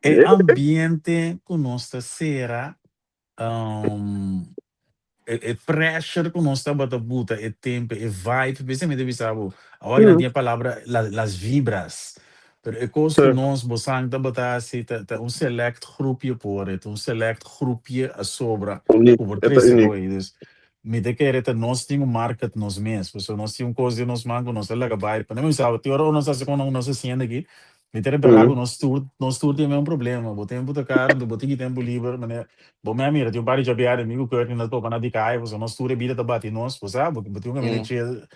e ambiente ku nos ta sera, E e pressure ku nos tabata buta e tempo, e vibe, bes mi ta bisa bo, awor nan tin e palabra la las vibras, pero e kos ku nos bosan tabata hasi ta ta un select groepje por, e ta un select groepje a sobra Uniek, ku por e ta trese uniek. koe, dus. Mi ta kere ta nos tin un market nos mes, pasobra nos tin un kos den nos man ku nos ta laga bai. Pone mi sa, tin ora ku nos hasi kon nos ta siendo aki, mi ta repará ku nos tur, nos tur tin e mesmo problema. Bo tempu ta karo, anto bo tin ki tempu liber, manera bo me a mira, tin un par di djabiaha di mi ku Courtney nos topa na di kaya, pasobra nos tur e bida ta bati nos, bo sa, bo tin un kaminda chill.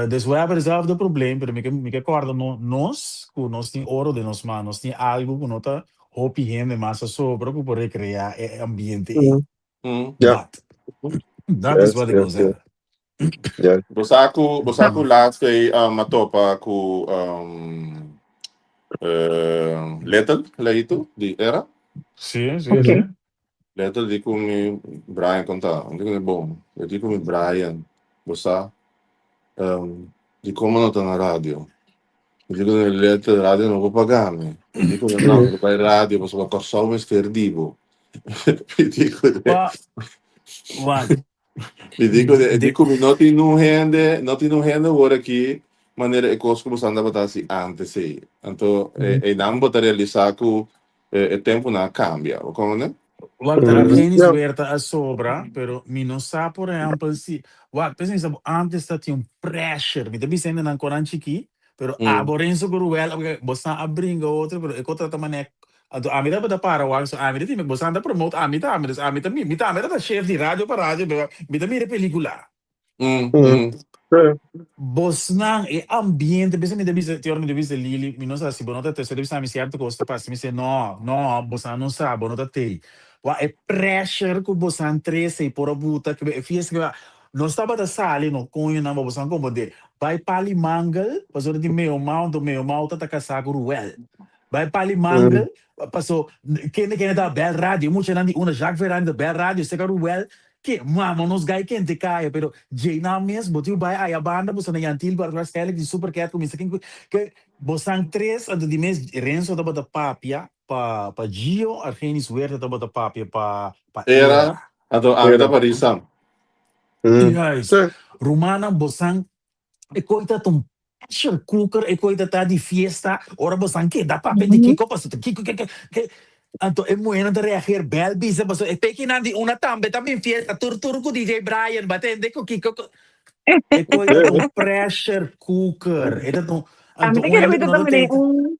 Dus we hebben dezelfde probleem, pero mi ke mi ke kòrda no nos ku nos tin oro den nos man, nos tin algu ku no ta hopi hende mas a sobra ku por rekreá e ambiente ei. Ja. Dat. Dat is Yes, wat ik wil yes, yes. zeggen. Yes. Bo sa ku bo sa ku laatst ei um, a topa ku um, eh, Little, Leito, di era. Sí, sí, Ok. sí. Little di ku mi Brian konta, di ku mi bon, di ku mi Brian, bo sa, um, di komo no ta na radio. Mi di ku mi Little, radio no por paga mi. Mi di ku mi no, mi ta bai radio pasobra Kòrsou mester di bo. Mi di ku Wa, wak. Mi di ku De, di ku mi no tin un hende, no tin un hende awor aki manera e kos ku boso tabata hasi antes ei. Anto e einan bo ta realisá ku e tempunan a kambia. Bo komprende? Wak, ta Argenis Ja. Huerta a sobra, pero mi no sa por ehempel si, wak, pensa mi sa bo antes ta tin un pressure, mi ta bisa hendenan koran chikí, pero abo Renzo ku Ruel, bosan a bringa otro, pero e kontra ta manera Anto ami tabata para wak, so ami ta tin, bosan ta promote ami tambe, dus ami ta mi tambe tabata chef di radio pa radio, pero mi ta mira e pelicula. Bosnan, e ambiente, bes mi ta bisa, te ora mi ta bisa Lili, mi no sa si bo no ta tey, so e ta bisa mi cierto cos ta pasa, mi si no, no, bosan no sa, bo no ta tey. Wak e pressure cu bosan trece y por a buta, e fiesta cu nos tabata sali no coñonan pa bosan comprende, bay pali mangel, pasobra tin Meo Mao, anto Meo Mao ta ta casa cu Ruel. Bai pali mangel, paso kende kende ta bel radio, e muchanan di una Jacques Verani ta bel radio, seka Ruel, ke mama nos gai kente kaya, pero djei nan mes bo tin bai aya banda boso na Jan Tilburg waarschijnlijk di Supercat kuminsa ken ke bosan tres anto di mes Renzo tabata papia pa pa Gio, Argenis Huerta tabata papia pa pa Era, Era. anto ami ta pa Rizam. Juist, rumannan bosan E koi ta ta un pressure cooker, e koi ta ta di fiesta, ora bosan keda papia di kiko paso ta kiko kiko ke anto e muhernan ta reageer bel bisa paso e pekinan di una tambe ta bin fiesta tur tur ku DJ Brian ba tende ku kiko ku e koi ta ta un pressure cooker e ta ta un Ami anto ta un kere hende mi ku ta no ta tambe tende un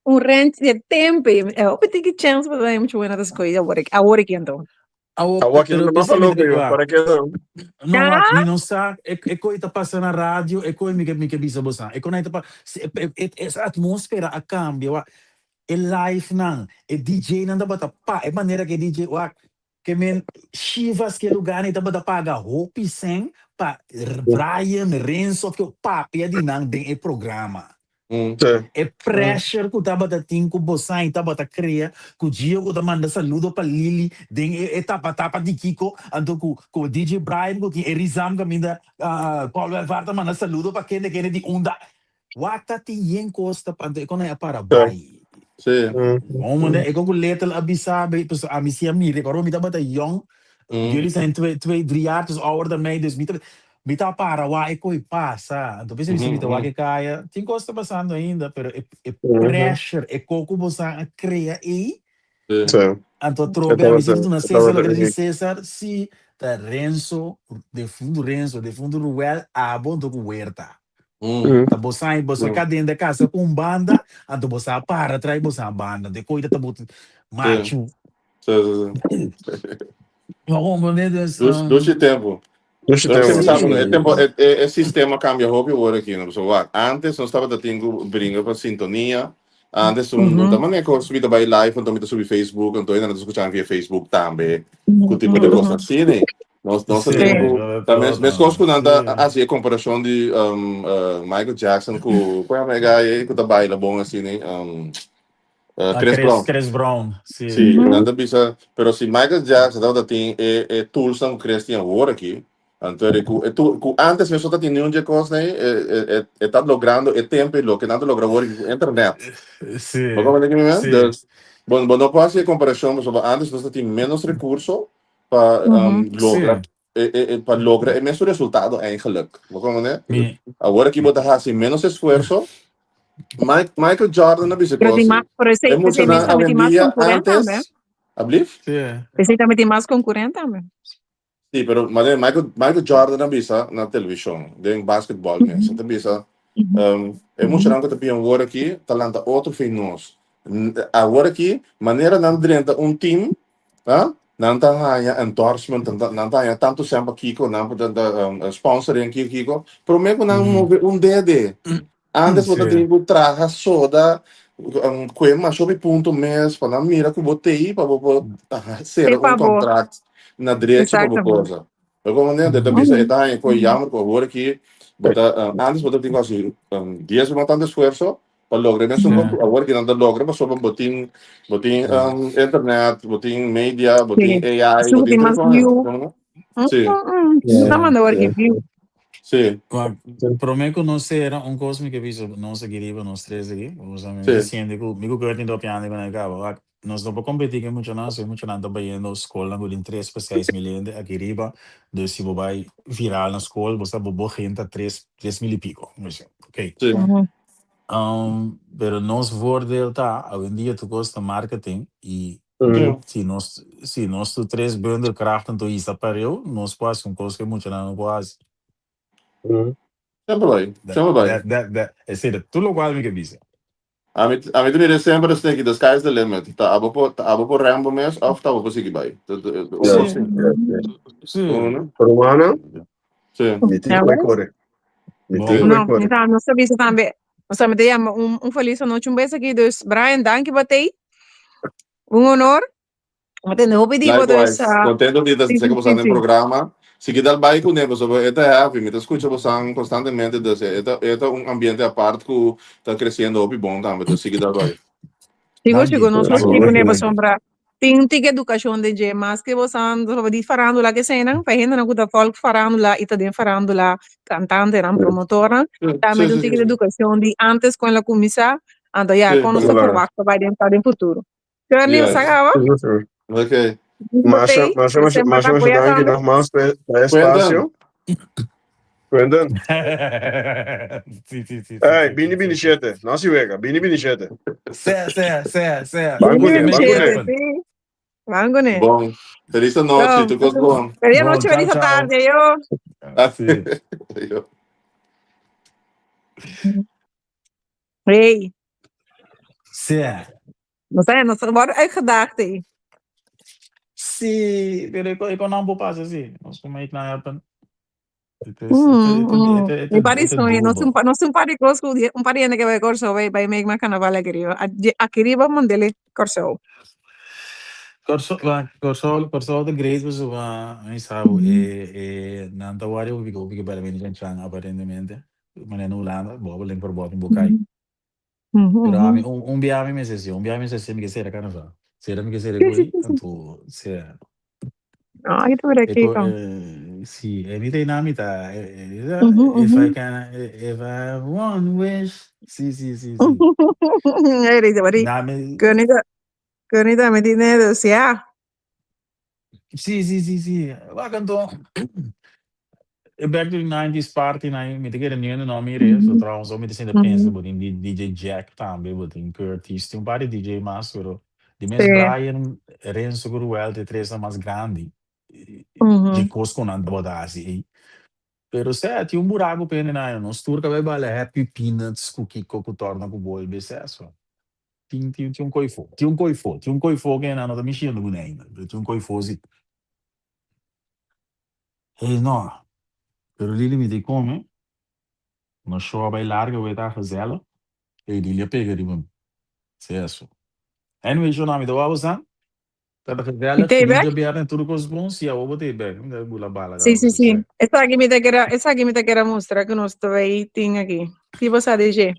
un rent di tempo. E hopi tiki chance pa tambe mucho buena ta scoge awor awor aki anto. Awor, Awor aki pero no mas p'esei mi loco ta yo, wak. para ke no? No Ya. wak, mi no sa e e koe ta pasa na radio, e koe mi ke mi ke bisa bosan. E konai ta pa si e e e es atmósfera a kambia wak. E live nan, e DJ nan tabata pa e manera ke DJ wak ke men Shivas ke lugar nan tabata paga hopi sèn pa Brian, Renzo of ke papia di nan den e programa. E pressure ku tabata tin ku bosan tabata krea ku Gio ku ta manda saludo pa Lily den e e tapa tapa di kiko anto ku ku DJ Brian ku tin e rizam kaminda Paul Welvaart ta manda saludo pa kende kende di unda wak ta tin yen kos ta anto e kon a para bai. Hombre e kon ku Little a bisa be pasobra ami si a mira ora mi tabata yong jullie zijn twee twee drie jaar dus ouder dan mij dus mi ta Mi ta para wak e koe pasa. Anto bisa bisa mi ta wak e kaya. Tin kos ta pasando ainda, pero e e pressure, e ko ku bosan a krea ei. Sí. Anto E atrobe a mi tabata, sinti duna e Cesar tabata loke ta di uniek. Cesar, si ta Renzo, defuntu Renzo, defuntu Ruel, abo anto ku Huerta. Ta bosan ei, boso a kaden da kasa ku un banda, anto boso a para trai bosan banda. Anto e koe ta ta bota machu. Sí, sí, sí. No comprende, dus, Dus, dushi tempo. Dushi Pero tempo. siempre sabe, Sí. e tempo, e, e, e sistema cambia hopi awor aki, no? So, wak, antes nos tabata tin ku bringa pa sintonia. Antes un, no ta manera ku mi ta bai live, anto mi ta subi Facebook, anto nan ta skucha via Facebook tambe. Ku tipo de kos asina. Nos, nos ta Sí, tin ku, sobre ta mes, mes kos todo. ku nan ta Sí. hasi e komparashon di um, uh, Michael Jackson ku, ku yama e guy ku ta baila bon asina, um, Ah, Chris Chris, Brown. Chris Brown, sí. Sí, nan ta bisa, pero si Michael Jackson tabata tin e, e toolsnan ku Chris tin awor aki, anto eri ku e tool, ku antes mes no ta tin niun dje kosnan ei, e, e, e, e ta logrando e tempo i loke nan ta logra awor aki ku internet. Sí, Bo comprende ki mi men? sí. Dus, bo, bo no por hasi e komparashon pasobra antes nos ta tin menos rekurso pa um, logra Sí. e, e, e, pa logra e mesun resultado eigenlijk. Bo comprende? Mi, Awor aki bo ta hasi menos esfuerso Mike, Michael Jordan a bisa Pero kos tin si. mas, pero E esei, esei mes muchanan tambe tin mas awendia concurrent tambe. antes, ablief? Sí. Esei tambe tin mas concurrent tambe. Sí, pero maar Michael Jordan a bisa na televishon, den basketball mes. E ta bisa, e muchanan ku ta bin awor aki ta lanta otro fin nos. Awor aki, manera nan drenta un team, ah, nan ta haña endorsement, nan ta haña tantu sèn pa kiko, nan por ta sponsoring kiko kiko, promé ku nan move un dede. Antes bo ta tin ku traha soda, kue masha hopi punto mes pa nan mira ku bo t'ei pa bo por sera un kontrakt na drechi pa bo cosa. Bo comprende? Anto e ta bisa e ta haña koe jammer ku awor aki bo ta antes bo ta tin ku hasi dies bes mas tantu esfuerso pa logra e mesun kos ku awor aki nan ta logra pasobra bo tin bo tin internet, bo tin media, bo tin AI, bo tin tur kos. Sí. Ta manda awor aki view. Sí. Wak, promé ku nos sera, un kos mi ke bisa nos aki riba, nos tres aki, osea mi ta siente ku mi ku Curtin ta opiando ku nan kaba. Wak, nos no por kompetí ku e muchanan, so e muchanan ta bayendo skolnan ku tin tres pa seis mil hende aki riba, dus si bo bai viral na skol, bo sa bo bo henta tres, tres mil i piko. Mi bisa, ok. Sí. Pero nos voordeel ta, awendia tur kos ta marketing i si nos si nos tur tres bundel krachten tur hisa pareu, nos por hasi un kos ku e muchanan no por hasi. Semper bai, semper bai. That that that esei ta tur lokual mi ke bisa. Ami ami ta mira semper esaki, the sky is the limit. Ta abo por ta abo por rèn bo mes òf ta abo por sigui bai. Ta ta un kos Sí, sí. Uno. Romano? Sí. Mi tin ku bai kore. Mi tin ku bai No, kore. mi ta, nos ta bisa tambe. Nos tambe ta yama un, un feliz anochi un bes aki. Dus, Brian, danki pa tei. Un honor. Mi tende hopi di bo, dus, Likewise. ah, Contento di ta sí, sé sí, que sí, bosan den sí. programa. Sigui dal bai kuné pasobra e ta heavy. Mi ta skucha bosan konstantemente, dus e ta un ambiente apart ku ta kresiendo hopi bon tambe, dus sigui dal bai. Sigur, Danki, sigur, nos lo danki, sigui danki, kuné danki. pasobra tin un tiki edukashon den dje, maske bosan di farándula ke eseinan, pa e hendenan ku ta volg farándula i ta den farándula, kantantenan, promotornan, tambe tin un tiki di edukashon di antes kon el a kuminsá, anto ya kon nos ta ferwagt pa bai den pa den futuro. Curly, bo sa kaba? Ok. Masha, masha, masha, masha, masha danki nogmaals pa e espacio. Quentin. Sí, sí, sí, sí, Hey, sí, bini sí, bini sí. shete. No si wega, bini bini shete. Sea, sea, sea, sea. Ban Bini kuné, bini ban kuné. shete, sí. Ban kuné. Bon. Feliz anochi, So, tur kos bon. feliz Bon, anochi, chao, feliz chao. tarde, yo. Sí. Ayo. Hey, Sea. nos ta, nos worden uitgedaagd, hey. Sí, pero e ko nan por pasa sí. Nos por make nan happen. It is, it, it, it, it, Mi par it, di it soño, nos un doable. pa, nos un par di kos ku un par di hende ke bai Kòrsou bai bai make nan karnaval aki riba. Aki riba mandele Kòrsou. Kòrsou, ba, Kòrsou, Kòrsou ta great pasobra mi sa bo e e nan ta wari hopi hopi ke bala bini chan chan aparentemente. Manera na Hulanda, bo a link por bo tin bo kai. Pero ami un un bia mi mester si, un bia mi mester si mi ke sera karnaval. Sera mi ke sera ko'i, anto sera. No, aki ta mira E ko kiko. si, e mi ta einan mi ta if I can if I have one wish. Si si si si. Ey, dice, bari, Na mi Keunita, Keunita mi tin dus ja. Si si si si. Wak anto e back to the nineties party nan mi ta kere niun no mira eso. Trouwens mi ta sinta pensa bo tin DJ Jack tambe, bo tin Curtis, tin un par di DJ mas pero di mes Brian, Renzo ku Ruel ta e tresnan mas grandi dje kos ku nan tabata hasi ei. Pero sea tin un buraku pende nan nos tur ta bai bala happy peanuts ku kiko ku torna ku bolbe sea so. Tin tin tin un koi fo, tin un koi fo, tin un koi fo ke nan no ta mishiendo kuné ainda, pero tin un koi fo si. Hey no, pero Lili mi ta come, nos show a bai larga wei ta gezellig, hey Lili a pega riba mi, seso. Anyway shona mi ta wou sa, ta ta Mi gezellig, ta feliz bek? djabièrnè tur kos bon, si awo bo ta bek, mi ta bula bala Sí, kaba sí, so sí. sè. Esaki mi ta kere, esaki mi ta kere mustra ku nos ta bai tin aki. Ki bo sa di dje?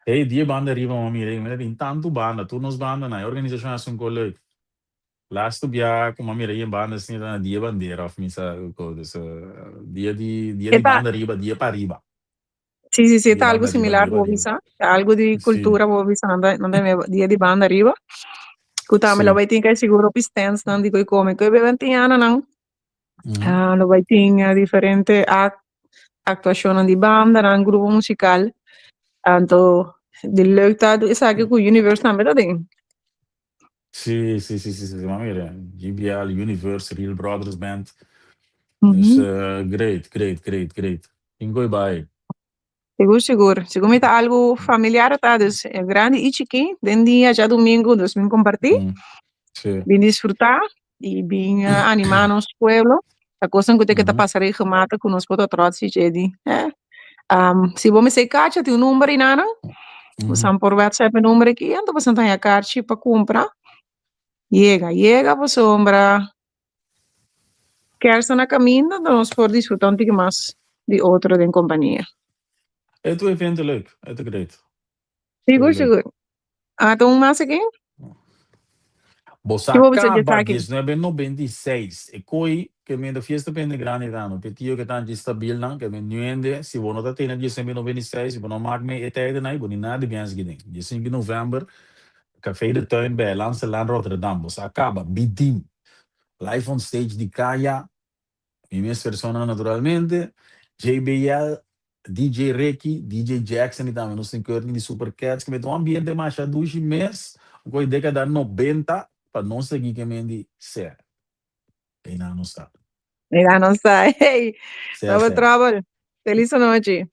Hey, die banda riba m'a mira, mi ta tin tantu banda, tur nos bandanan, e organisashon a haci un ko leuk. Laatste bia ku m'a mira yen banda asina ta na dia bandera of mi sa ko, dus dia di dia E di ta, banda riba, dia pa riba. sí, sí, sí, Dia ta algo banda riba, similar dia ku pa bo riba. bisa, ta algo di Sí, kultura bo bisa, nan ta nan ta mira dia di banda riba. Ku tambe lo sí. bai tin kai sigur hopi standsnan di koi kome, koi bebe tin ananan. Ah, lo bai tin diferente act actuacionnan di bandanan, grupo musical. Anto di leuk ta esaki ku Universe tambe ta den. Sí, sí, sí, sí, sí, maar mira, GBL, Universe, Real Brothers Band. Dus great, great, great, great. Tin koi bai. Sigur, sigur. Sigur mi ta algu familiar ta, dus grandi i chikí, den dia djadumingu, dus bin kompartí, bin disfrutá i bin animá nos pueblo. Ta kosnan ku te ke ta pasa regelmatig ku nos por ta trots di dje di. Si bo mester kacha tin un number einanan, bosan por whatsapp e number aki, anto bosan ta haña karchi pa kumpra. Yega, yega pasobra Kerst ta na kaminda, anto nos por disfrutá un tiki mas di otro den kompania. E ta un evento leuk, e ta great. Sigur, sigur. A ta un mas aki? Bo sa caba 1996 e coi ke mi ta fiesta pende grandi tano pe tio ke tan dje stabil nan ke mi nuende si bo no ta tene 1996 si bo no mak me e tijden ai bo ni nada di biens giden 15 november Café de Tuin bij Landselaan Rotterdam bo sa caba bidim live on stage di Kaya Mi mes persona naturalmente, JBL, DJ Ricky, DJ Jackson y tambe nos tin Courtney di Super Cats ke mete un ambiente masha dushi mes, un koe dekada 90 pa nos aki ke men di sè. Einan nos ta. Einan nos ta. Hey, Sè, Double sè. Trouble, feliz anochi.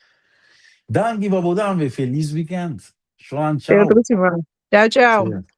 Danki pa bo tambe, feliz weekend. Shuan, Te otro chao. siman. Chao, chao. Sè.